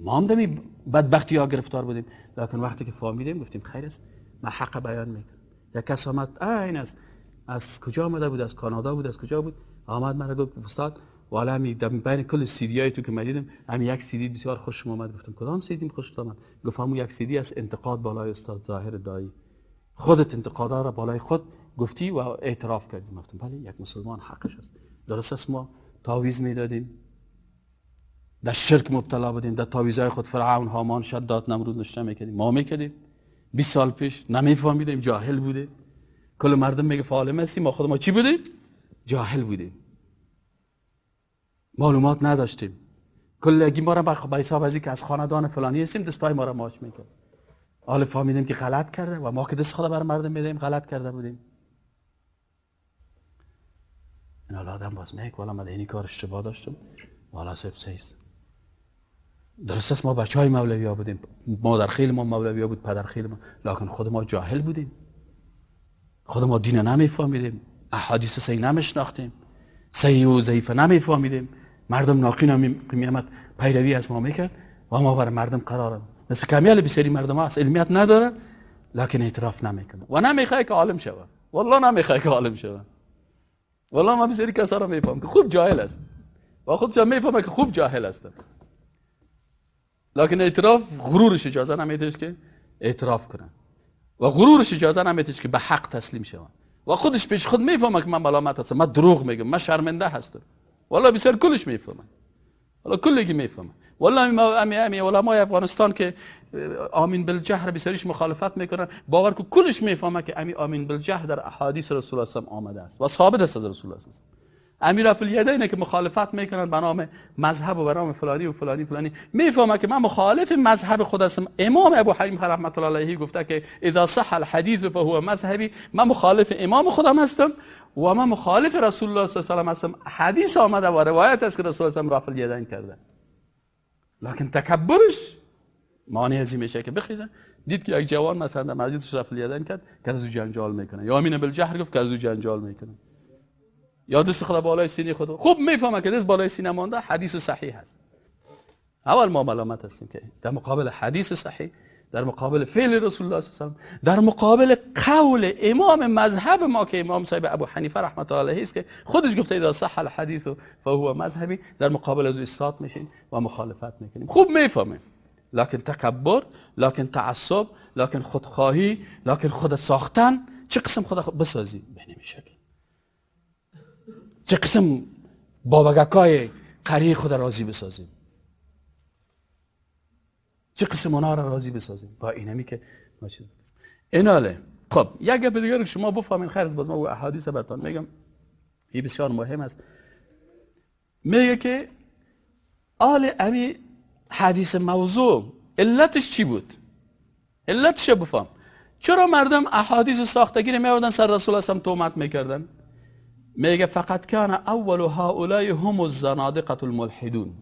[SPEAKER 1] ما هم دمی بدبختی ها گرفتار بودیم، لیکن وقتی که فهمیدیم گفتیم خیر است، من حق بیان میکنم. یک کس آمد، این از کجا آمده بود؟ از کانادا بود، از کجا بود؟ آمد مرا گفت استاد والا می بین کل سی دی های تو که من دیدم همین یک سی دی بسیار خوشم آمد. گفتم کدام سی دی خوشت آمد؟ گفت همون یک سی دی از انتقاد بالای استاد ظاهر دایی، خودت انتقادا را بالای خود گفتی و اعتراف کردی. گفتم بله، یک مسلمان حقش است. درست است ما تعویذ میدادیم، در شرک مبتلا بودیم، در تعویذهای خود فرعون، هامان، شداد، نمرود نشته میکردیم، ما میکردیم. 20 سال پیش نمیفهمیدیم، جاهل بودیم. کل مردم میگه عالم هستیم، ما خود ما چی بودیم؟ جاهل بودیم، معلومات نداشتیم. کلگی ما را به حساب از اینکه از خاندان فلانی هستیم دستای ما را ماچ میکرد. حالا فهمیدیم که غلط کرده و ما که دست خدا بر مردم میدیم غلط کرده بودیم. این حالا آدم باز میگه والا من اینی کار اشتباه داشتم، والا سیست. درست است ما بچه های مولوی ها بودیم، مادر خیل ما مولوی ها بود، پدر خیل ما، لکن خود ما جاهل بودیم، خود ما دین نمیفهمیدیم، احادیث صحیح نمیشناختیم، صحیح و ضعیف نمیفهمیدیم. مردم ناقین هم میامد پیروی از ما میکرد و ما بر مردم قرار مثل کمیال بسیاری مردم هست علمیت نداره لکن اعتراف نمیکنه و نمیخواد که عالم شوه. والله نمیخواد که عالم شوه. والله ما بسیاری کسا را میفهم که خوب جاهل است و خودش هم میفهمه که خوب جاهل است، لکن اعتراف غرورش اجازه نمیده که اعتراف کنه و غرورش اجازه نمیده که به حق تسلیم شوه و خودش پیش خود میفهمه که من ملامت هستم، من دروغ میگم، من شرمنده هستم. والله بسیار کلش میفهمه، والله کلگی میفهمه. والله امی علمای افغانستان که آمین بالجهر بسیاریش مخالفت میکنن، باور کو کلش میفهمه که امی آمین بالجهر در احادیث رسول الله صلی آمده است و ثابت است از رسول الله صلی الله علیه و امیر الیدین که مخالفت میکنن به نام مذهب و به نام فلانی و فلانی فلانی، میفهمه که من مخالف مذهب خود هستم. امام ابو حنیفه رحمت الله علیه گفته که اذا صح الحدیث فهو مذهبی، من مخالف امام خودم هستم و من مخالف رسول الله صلی الله علیه و هستم. حدیث آمده و روایت است که رسول الله رفع الیدین کرده، لکن تکبرش مانع از این میشه که بخیزه. دید که یک جوان مثلا در مسجدش رفع الیدین کرد که از او جنجال میکنه، یا امین بالجهر گفت که از او جنجال میکنه، یا دست خدا بالای سینه خود. خوب میفهمه که دست بالای سینه مانده حدیث صحیح هست. اول ما ملامت هستیم که در مقابل حدیث صحیح، در مقابل فعل رسول الله صلی الله علیه و در مقابل قول امام مذهب ما که امام صاحب ابو حنیفه رحمت الله علیه است که خودش گفته اذا صح الحدیث فهو مذهبی، در مقابل از ایستاد میشیم و مخالفت میکنیم. خوب میفهمیم، لکن تکبر، لکن تعصب، لکن خودخواهی، لکن خود ساختن، چه قسم خود بسازی به نمیشه، چه قسم بابگکای قریه خود راضی بسازیم، چه قسم اونا را راضی بسازیم با اینمی که ما چیز ایناله. خب یک گپ دیگه که شما بفهمین، خیر از باز ما احادیث براتون میگم، این بسیار مهم است. میگه که آل امی حدیث موضوع علتش چی بود؟ علتش بفهم چرا مردم احادیث ساختگی رو میآوردن سر رسول الله صلی الله علیه و تهمت میکردن؟ میگه فقط کان اول هؤلاء هم الزنادقه الملحدون،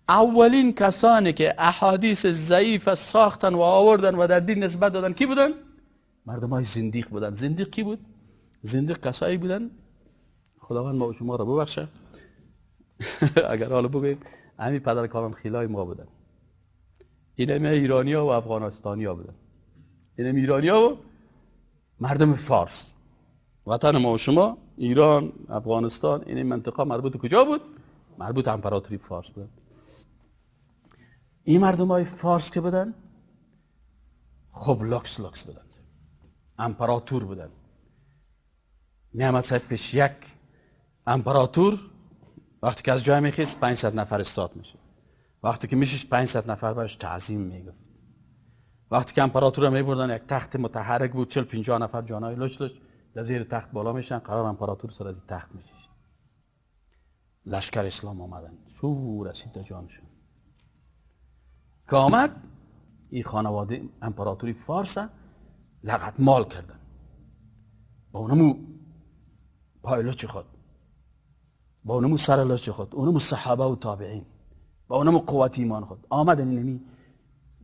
[SPEAKER 1] اولین کسانی که احادیث ضعیف ساختن و آوردن و در دین نسبت دادن کی بودن؟ مردم های زندیق بودن. زندیق کی بود؟ زندیق کسایی بودن، خداوند ما و شما را ببخشه اگر حالا بگوییم همین پدر کاران خیلای ما بودن، این همه ایرانی ها و افغانستانی ها بودن، این همه ایرانی ها و مردم فارس. وطن ما و شما ایران، افغانستان، این منطقه مربوط کجا بود؟ مربوط امپراتوری فارس بود. این مردم های فارس که بودن خب لکس لکس بودن، امپراتور بودن. نعمت صاحب پیش یک امپراتور وقتی که از جای میخیست 500 نفر استاد میشه، وقتی که میشش 500 نفر برش تعظیم میگفت. وقتی که امپراتور رو میبردن یک تخت متحرک بود، 40-50 نفر جانای لچ لچ در زیر تخت بالا میشن، قرار امپراتور سر از تخت میشش. لشکر اسلام آمدن، شو رسید در جانشون که آمد این خانواده امپراتوری فارس لغت مال کردن با اونمو پای لچ خود، با اونمو سر لچ خود، اونمو صحابه و تابعین، با اونمو قوت ایمان خود آمدن اینمی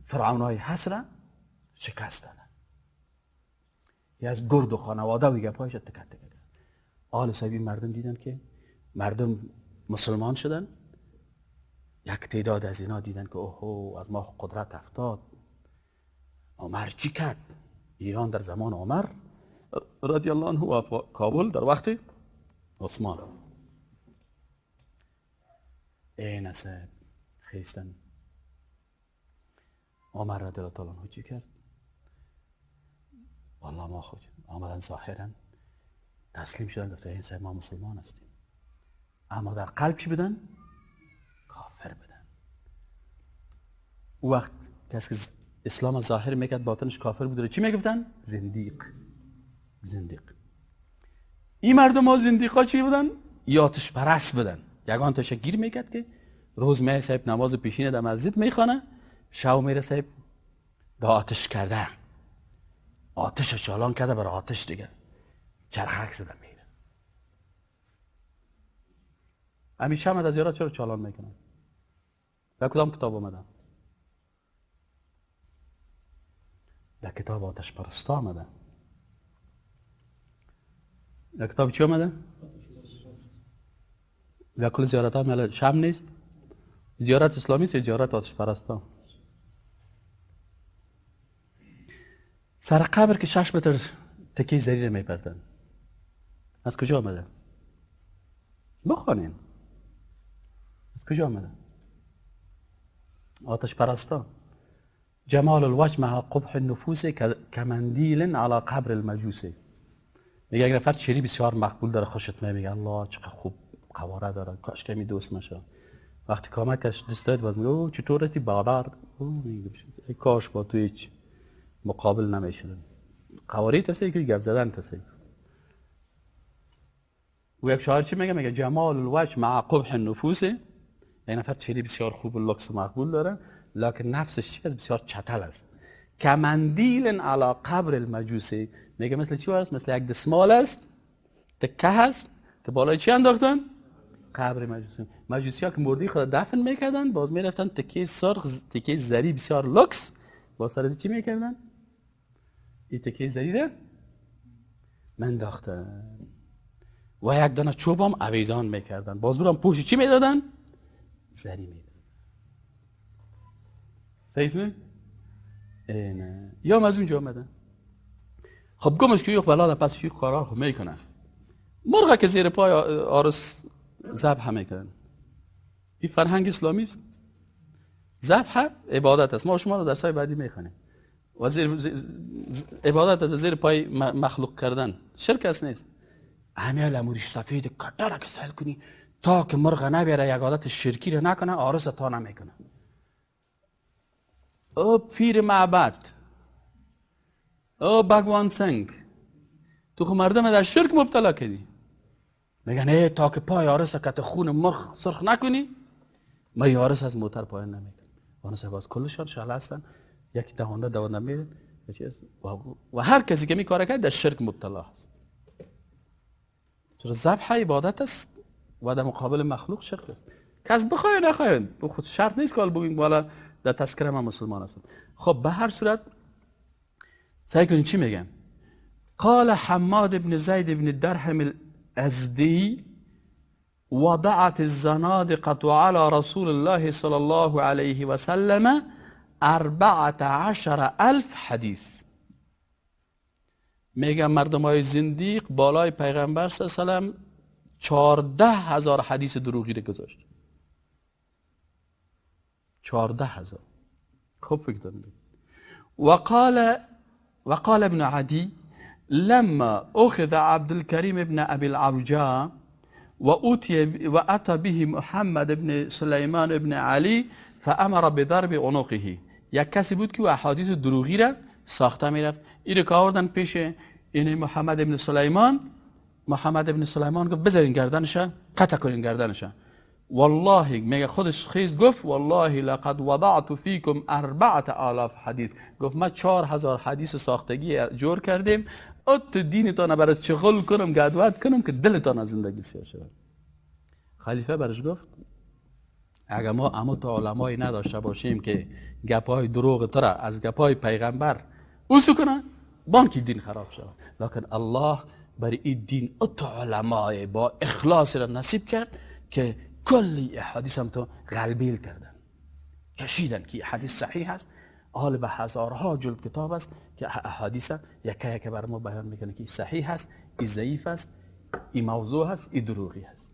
[SPEAKER 1] فرعونای حسره شکست دادن. یه از گرد و خانواده و گپایش تکت تکت. آل سبی مردم دیدن که مردم مسلمان شدن، یک تعداد از اینا دیدن که اوهو از ما قدرت افتاد. عمر چی کرد؟ ایران در زمان عمر رضی الله عنه و کابل در وقت عثمان. این اصلا خیستن. عمر رضی الله تعالی عنه چی کرد؟ والله ما خود آمدن ظاهرا تسلیم شدن، گفتن این صاحب ما مسلمان هستیم، اما در قلب چی بودن؟ کافر بودن. او وقت کسی که اسلام ظاهر میکرد باطنش کافر بود، چی میگفتن؟ زندیق. زندیق. این مردم ها زندیقا چی بودن؟ آتش پرست بودن. یگان تاش گیر میکرد که روز می صاحب نماز پیشینه در مسجد میخوانه، شب میره صاحب به آتش کرده، آتش چالان کرده بر آتش دیگه چرخک زده میره. همیشه هم از زیارت چرا چالان میکنن؟ در کدام کتاب آمده؟ در کتاب آتش پرست آمده. در کتاب چی آمده؟ در کل زیارت ها شم نیست؟ زیارت اسلامی است یا زیارت آتش پرست ها؟ سر قبر که 6 متر تکی زری میپردن، از کجا آمده؟ بخوانین از کجا آمده؟ آتش پرستا. جمال الوجه مع قبح النفوس کمندیل علی قبر المجوس. میگه یک نفر چهره بسیار مقبول داره، خوشت میاد، میگه الله چقدر خوب قواره داره، کاش که می دوست مشه. وقتی که آمد کش دوست داد، باز میگه او چطور هستی بابر؟ ای کاش با تو هیچ مقابل نمیشدن. قواره تسیه که گپ زدن تسیه. و یک شاعر چی میگه؟ میگه جمال الوجه مع قبح النفوس. یک نفر چهره بسیار خوب و لکس مقبول داره، لکن نفسش چی است؟ بسیار چتل است. کمندیل علی قبر المجوسی. میگه مثل چی است؟ مثل یک دسمال است، تکه هست که بالای چی انداختن؟ قبر مجوسی. مجوسی ها که مردی خود دفن میکردن، باز میرفتن تکه سرخ، تکه زری بسیار لکس، با سر چی میکردن؟ این تکه زری رو منداختن و یک دانه چوب هم اویزان میکردن، باز هم پوش چی میدادن؟ زری میدادن. صحیح نه؟ نه. یا هم از اونجا آمدن. خب گمش که یخ بلا پس یخ کارا خب میکنن. مرغ که زیر پای آرس ذبح میکنن. این فرهنگ اسلامی است. ذبح عبادت است. ما شما رو در سای بعدی میخوانیم. و زیر عبادت از زیر پای مخلوق کردن شرک است نیست. همه امورش سفید کتره که سیل کنی تا که مرغ نبیره یک عادت شرکی رو نکنه، آرس تا نمیکنه. او پیر معبد، او بگوان سنگ، تو خو مردم در شرک مبتلا کردی. میگن ای تا که پای آرس کت خون مرغ سرخ نکنی ما یارس از موتر پایین نمیکنم. آنها باز کلشان شله هستن، یکی دهانده دوانده میرن و هر کسی که می کار کرد در شرک مبتلا است. چرا ذبح عبادت است و در مقابل مخلوق شرک است. کس بخواه نخواه خود شرط نیست که بگیم والا در تذکره من مسلمان هستم. خب به هر صورت سعی کنید چی میگم؟ قال حماد بن زید بن درهم الازدی وضعت الزنادقة على رسول الله صلى الله عليه وسلم 14,000 حدیث. میگه مردم های زندیق بالای پیغمبر صلی الله علیه و سلم 14,000 حدیث دروغی رو گذاشت. 14,000. خوب فکر دارم. وقال ابن عدی لما اخذ عبد الكريم ابن ابي العرجاء واتى به محمد ابن سلیمان ابن علی فامر بضرب عنقه. یک کسی بود که احادیث دروغی را ساخته میرفت. این رو که آوردن پیش این محمد ابن سلیمان، محمد ابن سلیمان گفت بذارین گردنش، قطع کنین گردنش. والله میگه خودش خیز گفت والله لقد وضعت فیکم 4000 حدیث. گفت ما 4000 حدیث ساختگی جور کردیم، ات دینتان برای چغل کنم گدوت کنم که دلتان از زندگی سیاه شود. خلیفه برش گفت اگر ما اما تا علمایی نداشته باشیم که گپای دروغ تو را از گپای پیغمبر اوسو کنن، بانکی دین خراب شود. لکن الله برای این دین ات علمای با اخلاص را نصیب کرد که کلی احادیث هم تو غلبیل کردن، کشیدن که حدیث صحیح است. حال به هزارها جلد کتاب است که احادیث یکه یکه بر ما بیان میکنه که صحیح است، این ضعیف است، این موضوع است، این دروغی است.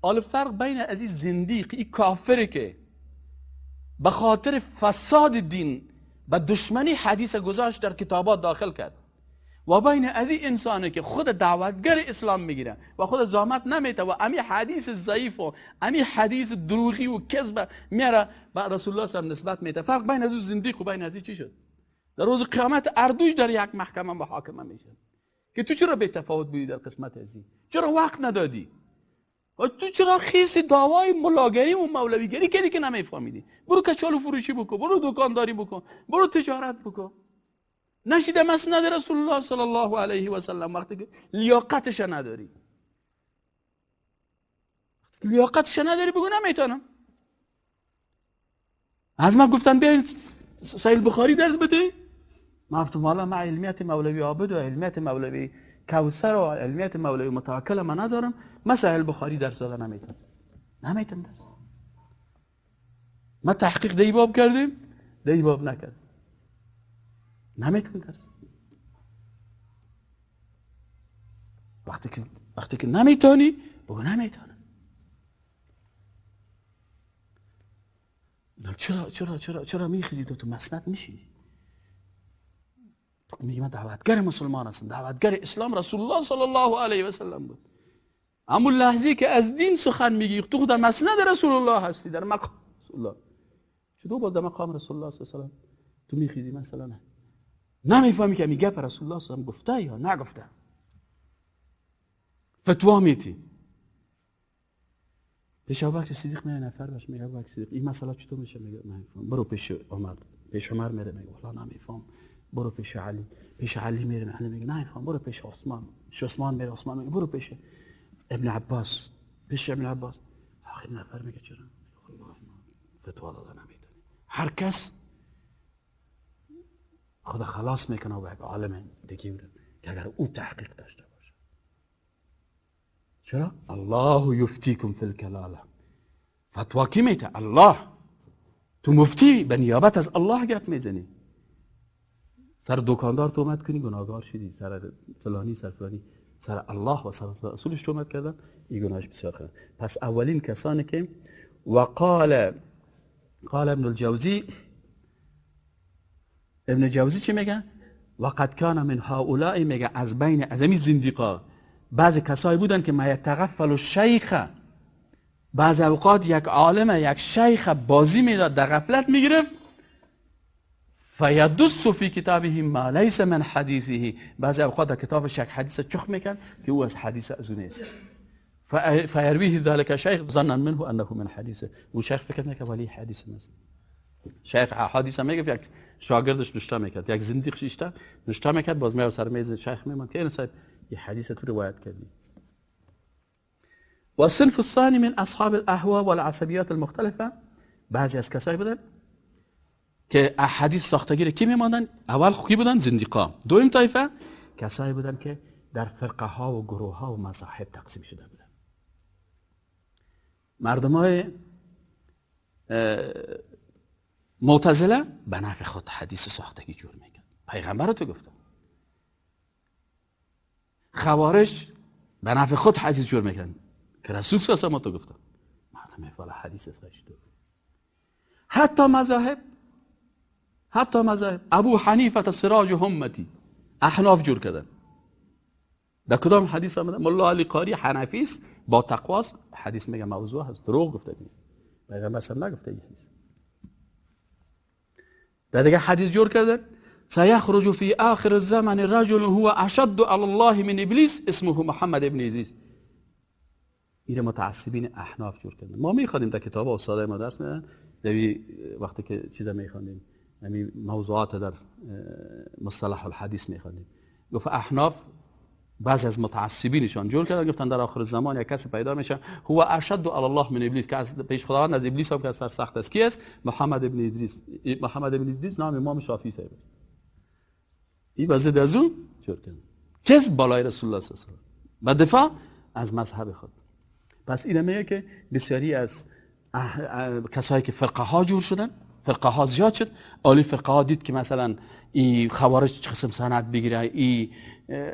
[SPEAKER 1] حال فرق بین از این زندیق، این کافری که به خاطر فساد دین به دشمنی حدیث گذاشت در کتابات داخل کرد، و بین از این انسانه که خود دعوتگر اسلام میگیره و خود زحمت نمیته و امی حدیث ضعیف و امی حدیث دروغی و کذب میاره به رسول الله صلی نسبت میته. فرق بین از اون زندیق و بین از این چی شد؟ در روز قیامت اردوش در یک محکمه محاکمه میشه که تو چرا بی تفاوت بودی در قسمت ازی؟ چرا وقت ندادی؟ و تو چرا خیس دعوای ملاگری و مولویگری کردی که نمیفهمیدی؟ برو کچالو فروشی بکن، برو دکانداری بکن، برو تجارت بکن. نشیده مسند رسول الله صلی الله علیه و سلم وقتی که لیاقتش نداری، وقتی لیاقتش نداری بگو نمیتونم. از ما گفتن بیاین صحیح بخاری درس بده، ما گفتم والا ما علمیت مولوی عابد و علمیت مولوی کوثر و علمیت مولوی متوکل من ندارم، ما صحیح بخاری درس داده نمیتونم، نمیتونم درس. ما تحقیق دی باب کردیم، دی باب نکردیم، نمیتونم درس. وقتی که نمیتونی بگو نمیتونم. چرا چرا چرا چرا میخیزی تو مسند میشینی؟ تو میگی من دعوتگر مسلمان هستم، دعوتگر اسلام رسول الله صلی الله علیه و سلم بود. اما لحظه که از دین سخن میگی تو در مسند رسول الله هستی، در مقام رسول الله. چطور باز در مقام رسول الله صلی الله علیه و سلم تو میخیزی مثلا نمیفهمی که میگه رسول الله صلی الله علیه و سلم گفته یا نگفته، فتوا میتی. پیش ابوبکر صدیق میاد نفر باش میگه ابوبکر صدیق این مسئله چطور میشه؟ میگه نمیفهم. برو پیش عمر. پیش عمر میره میگه والله نمیفهم. برو پیش علی. پیش علی میره، علی میگه نمیفهم. برو پیش عثمان. پیش عثمان میره، عثمان میگه برو پیش ابن عباس. پیش ابن عباس آخر نفر میگه چرا؟ والله فتوا داده نمیتونی. هر کس خدا خلاص میکنه و یک عالم دیگه که اگر او تحقیق داشته باشه. چرا؟ الله یفتیکم فی الکلاله. فتوا کی میته؟ الله. تو مفتی به نیابت از الله گپ میزنی. سر دکاندار تهمت کنی گناهگار شدی، سر فلانی سر فلانی، سر الله و سر رسولش تهمت کردن این گناهش بسیار خیلی. پس اولین کسانی که وقال قال ابن الجوزی، ابن جوزی چی میگه؟ وقد کان من هؤلاء، میگه از بین از این زندیقا بعضی کسایی بودن که ما یتغفل الشیخ، بعضی اوقات یک عالم یک شیخ بازی میداد در غفلت میگرفت، فیدس فی کتابه ما لیس من حدیثه، بعضی اوقات در کتابش یک حدیث چخ میکرد که او از حدیث از او نیست، فیرویه ذلك شیخ ظنا منه انه من حدیثه، و شیخ فکر میکرد ولی حدیث نیست. شیخ حدیث میگفت یک شاگردش نشته میکرد، یک زندیق شیشته نشته میکرد، باز میاد سر میز شیخ میماند که این صاحب یه حدیث تو روایت کردی. و الصنف الثاني من اصحاب الاهواء والعصبیات المختلفه، بعضی از کسایی بودن که احادیث ساختگی رو کی میماندن؟ اول کی بودن؟ زندیقا. دوم طایفه کسایی بودن که در فرقه ها و گروه ها و مذاهب تقسیم شده بودن. مردم های معتزله به نفع خود حدیث ساختگی جور میکرد. پیغمبر تو گفته. خوارج به نفع خود حدیث جور میکنن که رسول صلی الله علیه و تو گفته. مردم میفعل حدیث است. حتی مذاهب، حتی مذاهب ابو حنیفه سراج همتی، احناف جور کردن. در کدام حدیث آمده؟ ملا علی قاری حنفی است، با تقواست، حدیث میگه موضوع هست، دروغ گفته بید. پیغمبر اصلا نگفته این حدیث. در دیگه حدیث جور کردن سیخرج فی آخر الزمن رجل هو اشد علی الله من ابلیس اسمه محمد ابن ادریس. این متعصبین احناف جور کردن. ما میخوانیم در کتاب استاد ما درس میدن، دوی وقتی که چیزا میخوانیم، همین موضوعات در مصطلح الحدیث میخوانیم، گفت احناف بعضی از متعصبینشان جور کردن، گفتن در آخر زمان یک کسی پیدا میشه هو اشد علی الله من ابلیس، که از پیش خداوند از ابلیس هم که سر سخت است. کی است؟ محمد ابن ادریس. محمد ابن ادریس نام امام شافعی صاحب است. این وزد از اون جور کردن کس بالای رسول الله صلی الله علیه و سلم و دفاع از مذهب خود. پس این میگه که بسیاری از کسایی که فرقه ها جور شدن، فرقه ها زیاد شد، عالی فرقه ها دید که مثلا این خوارج چه قسم سند بگیره، این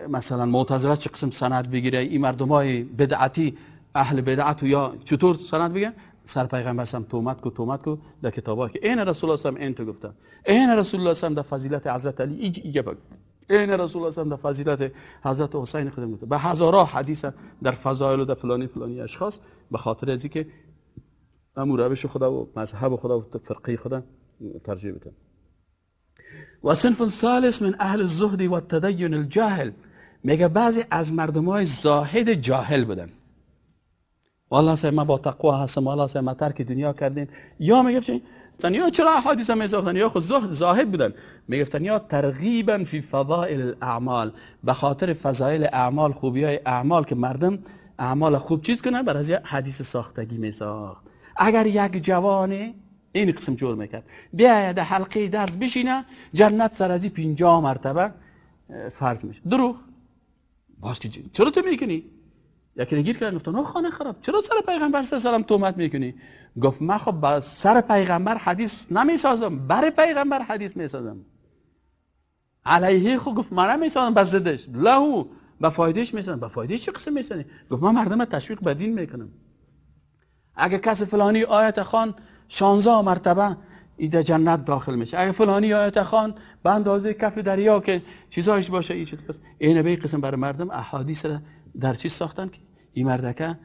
[SPEAKER 1] مثلا معتزله چه قسم سند بگیره، این مردمای بدعتی اهل بدعت یا چطور سند بگیرن، سر پیغمبر سم تومت کو تومت کو در کتابا که این رسول الله سم این تو گفتن، این رسول الله سم در فضیلت حضرت علی ای گپ، این رسول الله سم در فضیلت حضرت حسین خدمت گفته، به هزارها حدیث در فضایل و در فلانی فلانی اشخاص، به خاطر از اینکه امو روش خدا و مذهب خدا و فرقه خدا ترجیح بدن. و صنف ثالث من اهل الزهد و التدین الجاهل، میگه بعضی از مردمای زاهد جاهل بودن، والله سه ما با تقوا هستم، والله سه ما ترک دنیا کردیم، یا میگفتن یا چرا احادیث میساختن، یا خود زاهد بودن، میگفتن یا ترغیبا فی فضائل الاعمال، به خاطر فضایل اعمال، خوبی های اعمال که مردم اعمال خوب چیز کنن، برای حدیث ساختگی میساخت. اگر یک جوان این قسم جور میکرد بیاید در حلقه درس بشینه، جنت سر از 50 مرتبه فرض میشه. دروغ. باز که چرا تو میکنی؟ یکی گیر کردن گفتن خانه خراب، چرا سر پیغمبر صلی الله علیه و سلم تهمت میکنی؟ گفت من خب سر پیغمبر حدیث نمیسازم، بر پیغمبر حدیث میسازم. علیه خب گفت من نمیسازم، بس زدش لهو به فایدهش میسازم. به فایده چه قسم میسازی؟ گفت من مردم تشویق به دین میکنم. اگه کس فلانی آیت خوان 16 مرتبه ایده جنت داخل میشه، اگه فلانی آیت خوان به اندازه کف دریا که چیزایش باشه این چیز. پس اینه به قسم برای مردم احادیث را در چیز ساختن که این مردکه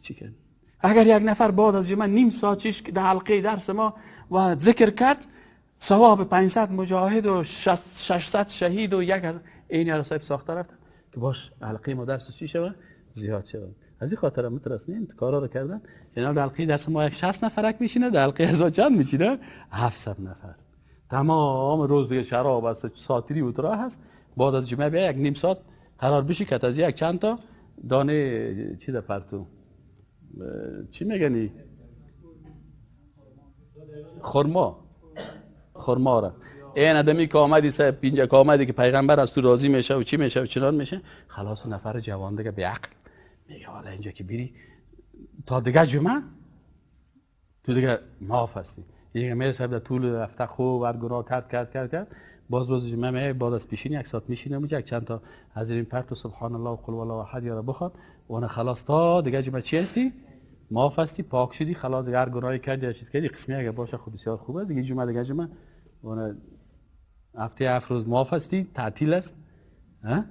[SPEAKER 1] چی کرد. اگر یک نفر بعد از جمعه نیم ساعت چیش در حلقه درس ما و ذکر کرد، ثواب 500 مجاهد و 600 شهید و یک این را صاحب ساخته رفتن که باش حلقه ما درس چی شوه زیاد شوه. از این خاطر مترسنین کارا رو کردن. یعنی در حلقه درس ما یک 60 نفرک میشینه، در حلقه از چند میشینه؟ 700 نفر. تمام روز دیگه شراب است، ساتری و ترا هست. بعد از جمعه بیا یک نیم ساعت قرار بشی که از یک چند تا دانه چی در پرتو چی میگنی؟ خرما را. این آدمی که آمدی سه پینجا که آمدی که پیغمبر از تو راضی میشه و چی میشه و چنان میشه، خلاص نفر جوان دیگه به عقل میگه حالا اینجا که بیری تا دیگه جمعه تو دیگه معاف هستی. دیگه میره در طول هفته خوب هر گناه کرد کرد کرد کرد، باز روز جمعه میای بعد از پیشین یک ساعت میشینه یک چند تا از این پرت و سبحان الله و قل والله احد یارا بخواد و خلاص تا دیگه جمعه چی هستی؟ معاف هستی، پاک شدی، خلاص دیگه هر گناهی کردی یا چیز کردی قسمی اگه باشه خب بسیار خوب است. دیگه جمعه دیگه جمعه و هفته هفت روز معاف هستی، تعطیل است. ها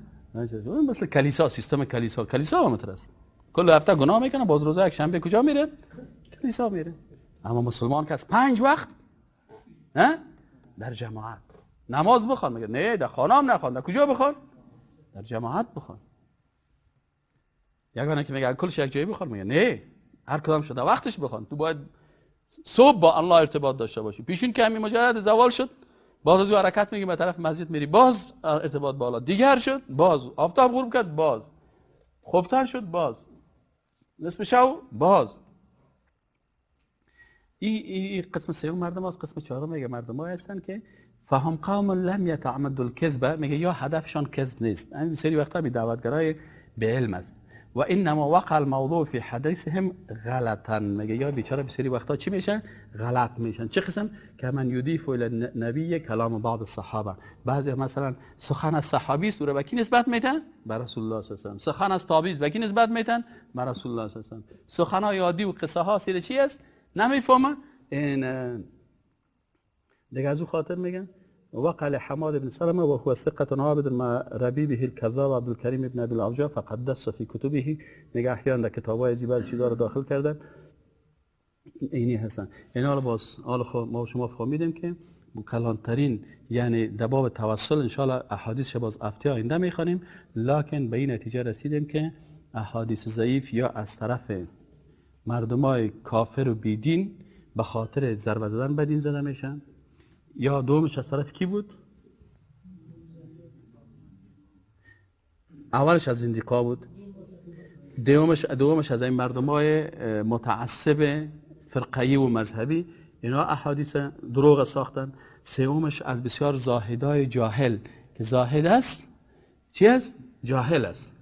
[SPEAKER 1] مثل کلیسا، سیستم کلیسا، کلیسا هم است. کل هفته گناه میکنه، باز روز یک شنبه کجا میره؟ کلیسا میره. اما مسلمان که از 5 وقت در جماعت نماز بخوان، میگه نه در خانه هم نخوان، در کجا بخوان؟ در جماعت بخوان. یگانه که میگه کلش یک جایی بخوان، میگه نه هر کدام شده وقتش بخوان. تو باید صبح با الله ارتباط داشته باشی. پیشین که همین مجرد زوال شد، باز از او حرکت میگی به طرف مسجد میری، باز ارتباط بالا دیگر شد، باز آفتاب غروب کرد، باز خوبتر شد، باز نصف شب، باز. این قسم سوم مردم هست. قسم چهارم میگه مردم ها هستن که فهم قوم لم یتعمدوا الکذب، میگه یا هدفشان کذب نیست. این سری وقتا بی دعوتگرای به علم است و انما وقع الموضوع فی حدیثهم غلطا. میگه یا بیچاره بسیاری وقتا چی میشن؟ غلط میشن. چه قسم؟ که من یضیف الی النبی کلام بعض الصحابه. بعضی مثلا سخن از صحابی است، او را به کی نسبت میتن؟ به رسول الله صلی الله علیه و سخن از تابعی است، به کی نسبت میتن؟ به رسول الله صلی الله علیه و. سخن های عادی و قصه ها سیر چی است؟ نمیفهمه. این دیگه از او خاطر میگن وقال حماد بن سلمة وهو ثقة عابد مع ربيبه الكذاب عبد الكريم بن ابي العوجاء فقد دس في كتبه. میگه احیانا در کتابای زی بعضی چیزا رو داخل کردن، اینی هستن. اینا رو باز حالا خب ما شما فهمیدیم که کلانترین یعنی در باب توسل ان شاء الله احادیث باز هفته آینده میخوانیم، لکن به این نتیجه رسیدیم که احادیث ضعیف یا از طرف مردمای کافر و بیدین به خاطر ضربه زدن به دین زده میشن، یا دومش از طرف کی بود؟ اولش از زندیقا بود، دومش از این مردمای متعصب فرقه‌ای و مذهبی، اینا احادیث دروغ ساختن. سومش از بسیار زاهدای جاهل که زاهد است، چی است؟ جاهل است.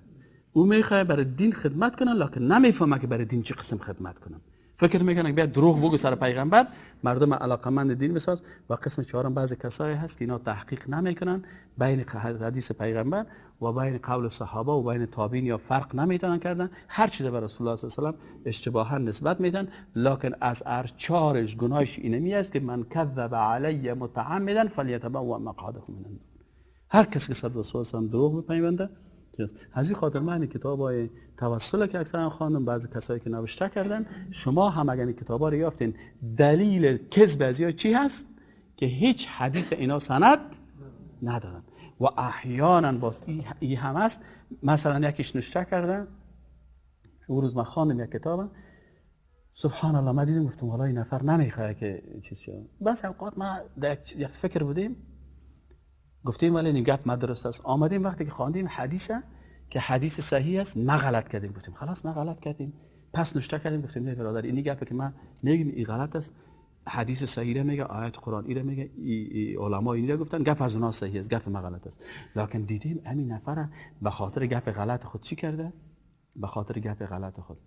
[SPEAKER 1] او میخواد برای دین خدمت کنه، لکن نمیفهمه که برای دین چه قسم خدمت کنه. فکر میکنه که بیاد دروغ بگو سر پیغمبر، مردم علاقمند دین بساز. و قسم چهارم بعضی کسایی هست که اینا تحقیق نمیکنن بین حدیث پیغمبر و بین قول صحابه و بین تابعین، یا فرق نمیتونن کردن، هر چیز به رسول الله صلی الله علیه و سلم اشتباها نسبت میدن. لکن از ارچارش گناهش اینمی است که من کذب علی متعمدا فلیتبوأ مقعده من النار. هر کسی که سر رسول الله صلی الله علیه و سلم دروغ بپیونده. از این خاطر من کتاب های توسل که اکثرا خواندم، بعضی کسایی که نوشته کردن، شما هم اگر این کتاب ها رو یافتین دلیل کذب از یا چی هست؟ که هیچ حدیث اینا سند ندارن. و احیانا باز ای هم هست، مثلا یکیش نوشته کردن، اون روز من خواندم یک کتاب، سبحان الله، من دیدم گفتم والله این نفر نمیخواد که چیز شد. بس اوقات ما در یک فکر بودیم، گفتیم ولی این گپ ما درست است. آمدیم وقتی که خواندیم حدیثه که حدیث صحیح است، ما غلط کردیم، گفتیم خلاص ما غلط کردیم. پس نوشته کردیم، گفتیم نه برادر، این گپی که ما میگیم این غلط است، حدیث صحیح میگه، آیت قرآن ایره میگه، علما اینو گفتن، گپ از اونها صحیح است، گپ ما غلط است. لکن دیدیم همین نفر به خاطر گپ غلط خود چی کرده؟ به خاطر گپ غلط خود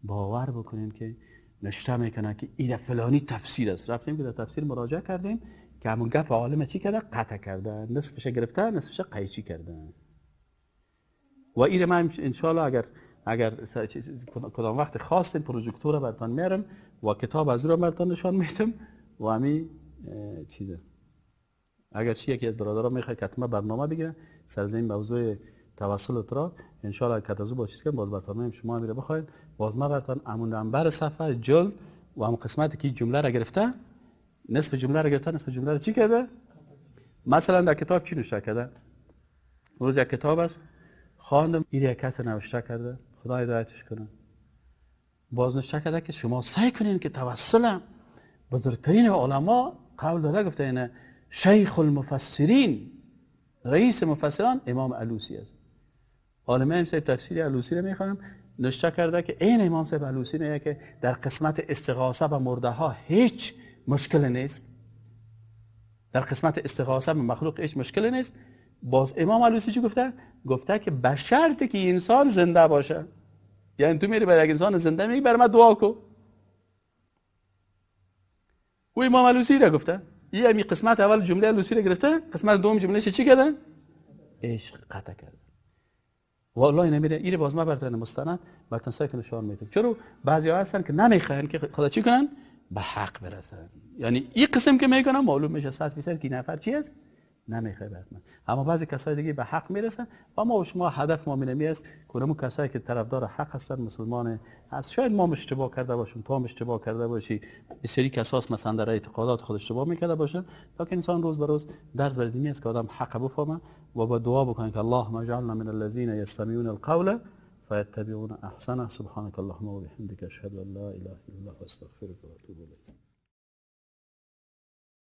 [SPEAKER 1] باور بکنین که نوشته میکنه که این فلانی تفسیر است. رفتیم که در تفسیر مراجعه کردیم که همون گپ عالم چی کرده؟ قطع کرده، نصفش گرفته، نصفش قیچی کرده. و این من ان شاء الله اگر کدام وقت خواستیم پروژکتور براتون میارم و کتاب از رو براتون نشان میدم و همین چیزه. اگر چی یکی از برادران میخواد که حتما برنامه بگیره سر این موضوع توسل ترا، ان شاء الله که از با چیز کنم باز براتون میارم، شما میره بخواید باز ما براتون همون نمبر صفحه جلد و هم قسمتی که جمله را گرفته، نصف جمله را گرفته، نصف جمله را چی کرده؟ مثلا در کتاب چی نوشته کرده؟ روز یک کتاب است خواندم، این یک کس نوشته کرده، خدا هدایتش کنه، باز نوشته کرده که شما سعی کنین که توسل بزرگترین علما قول داده، گفته اینه شیخ المفسرین، رئیس مفسران امام علوسی است. عالمه صاحب تفسیر علوسی رو میخوانم، نوشته کرده که این امام صاحب علوسی میگه که در قسمت استغاثه به مرده ها هیچ مشکل نیست، در قسمت استغاثه به مخلوق هیچ مشکل نیست. باز امام علوسی چی گفته؟ گفته که به شرطی که انسان زنده باشه. یعنی تو میری برای یک انسان زنده میگی برای من دعا کو. او امام علوسی را گفته. این همی قسمت اول جمله علوسی را گرفته، قسمت دوم جمله چی کرده؟ عشق قطع کرده. والله نمیره. این باز ما براتون مستند براتون سایت نشان میدم. چرا بعضی هستن که نمیخواهن که خدا چی کنن؟ به حق برسن. یعنی این قسم که میکنن معلوم میشه 100% که نفر چی است؟ نمیخواد حتما. اما بعضی کسای دیگه به حق میرسن و ما و شما هدف ما اینمی است که اون کسایی که طرفدار حق هستن، مسلمان هست، شاید ما اشتباه کرده باشیم، تو هم اشتباه کرده باشی، بسیاری کساس مثلا در اعتقادات خود اشتباه میکرده باشه، لکن انسان روز به روز درس بر این است که آدم حق بفهمه و با دعا بکنه که اللهم اجعلنا من الذين يستمعون القول فيتبعون احسنه. سبحانك اللهم وبحمدك اشهد ان لا اله الا انت استغفرك واتوب اليك.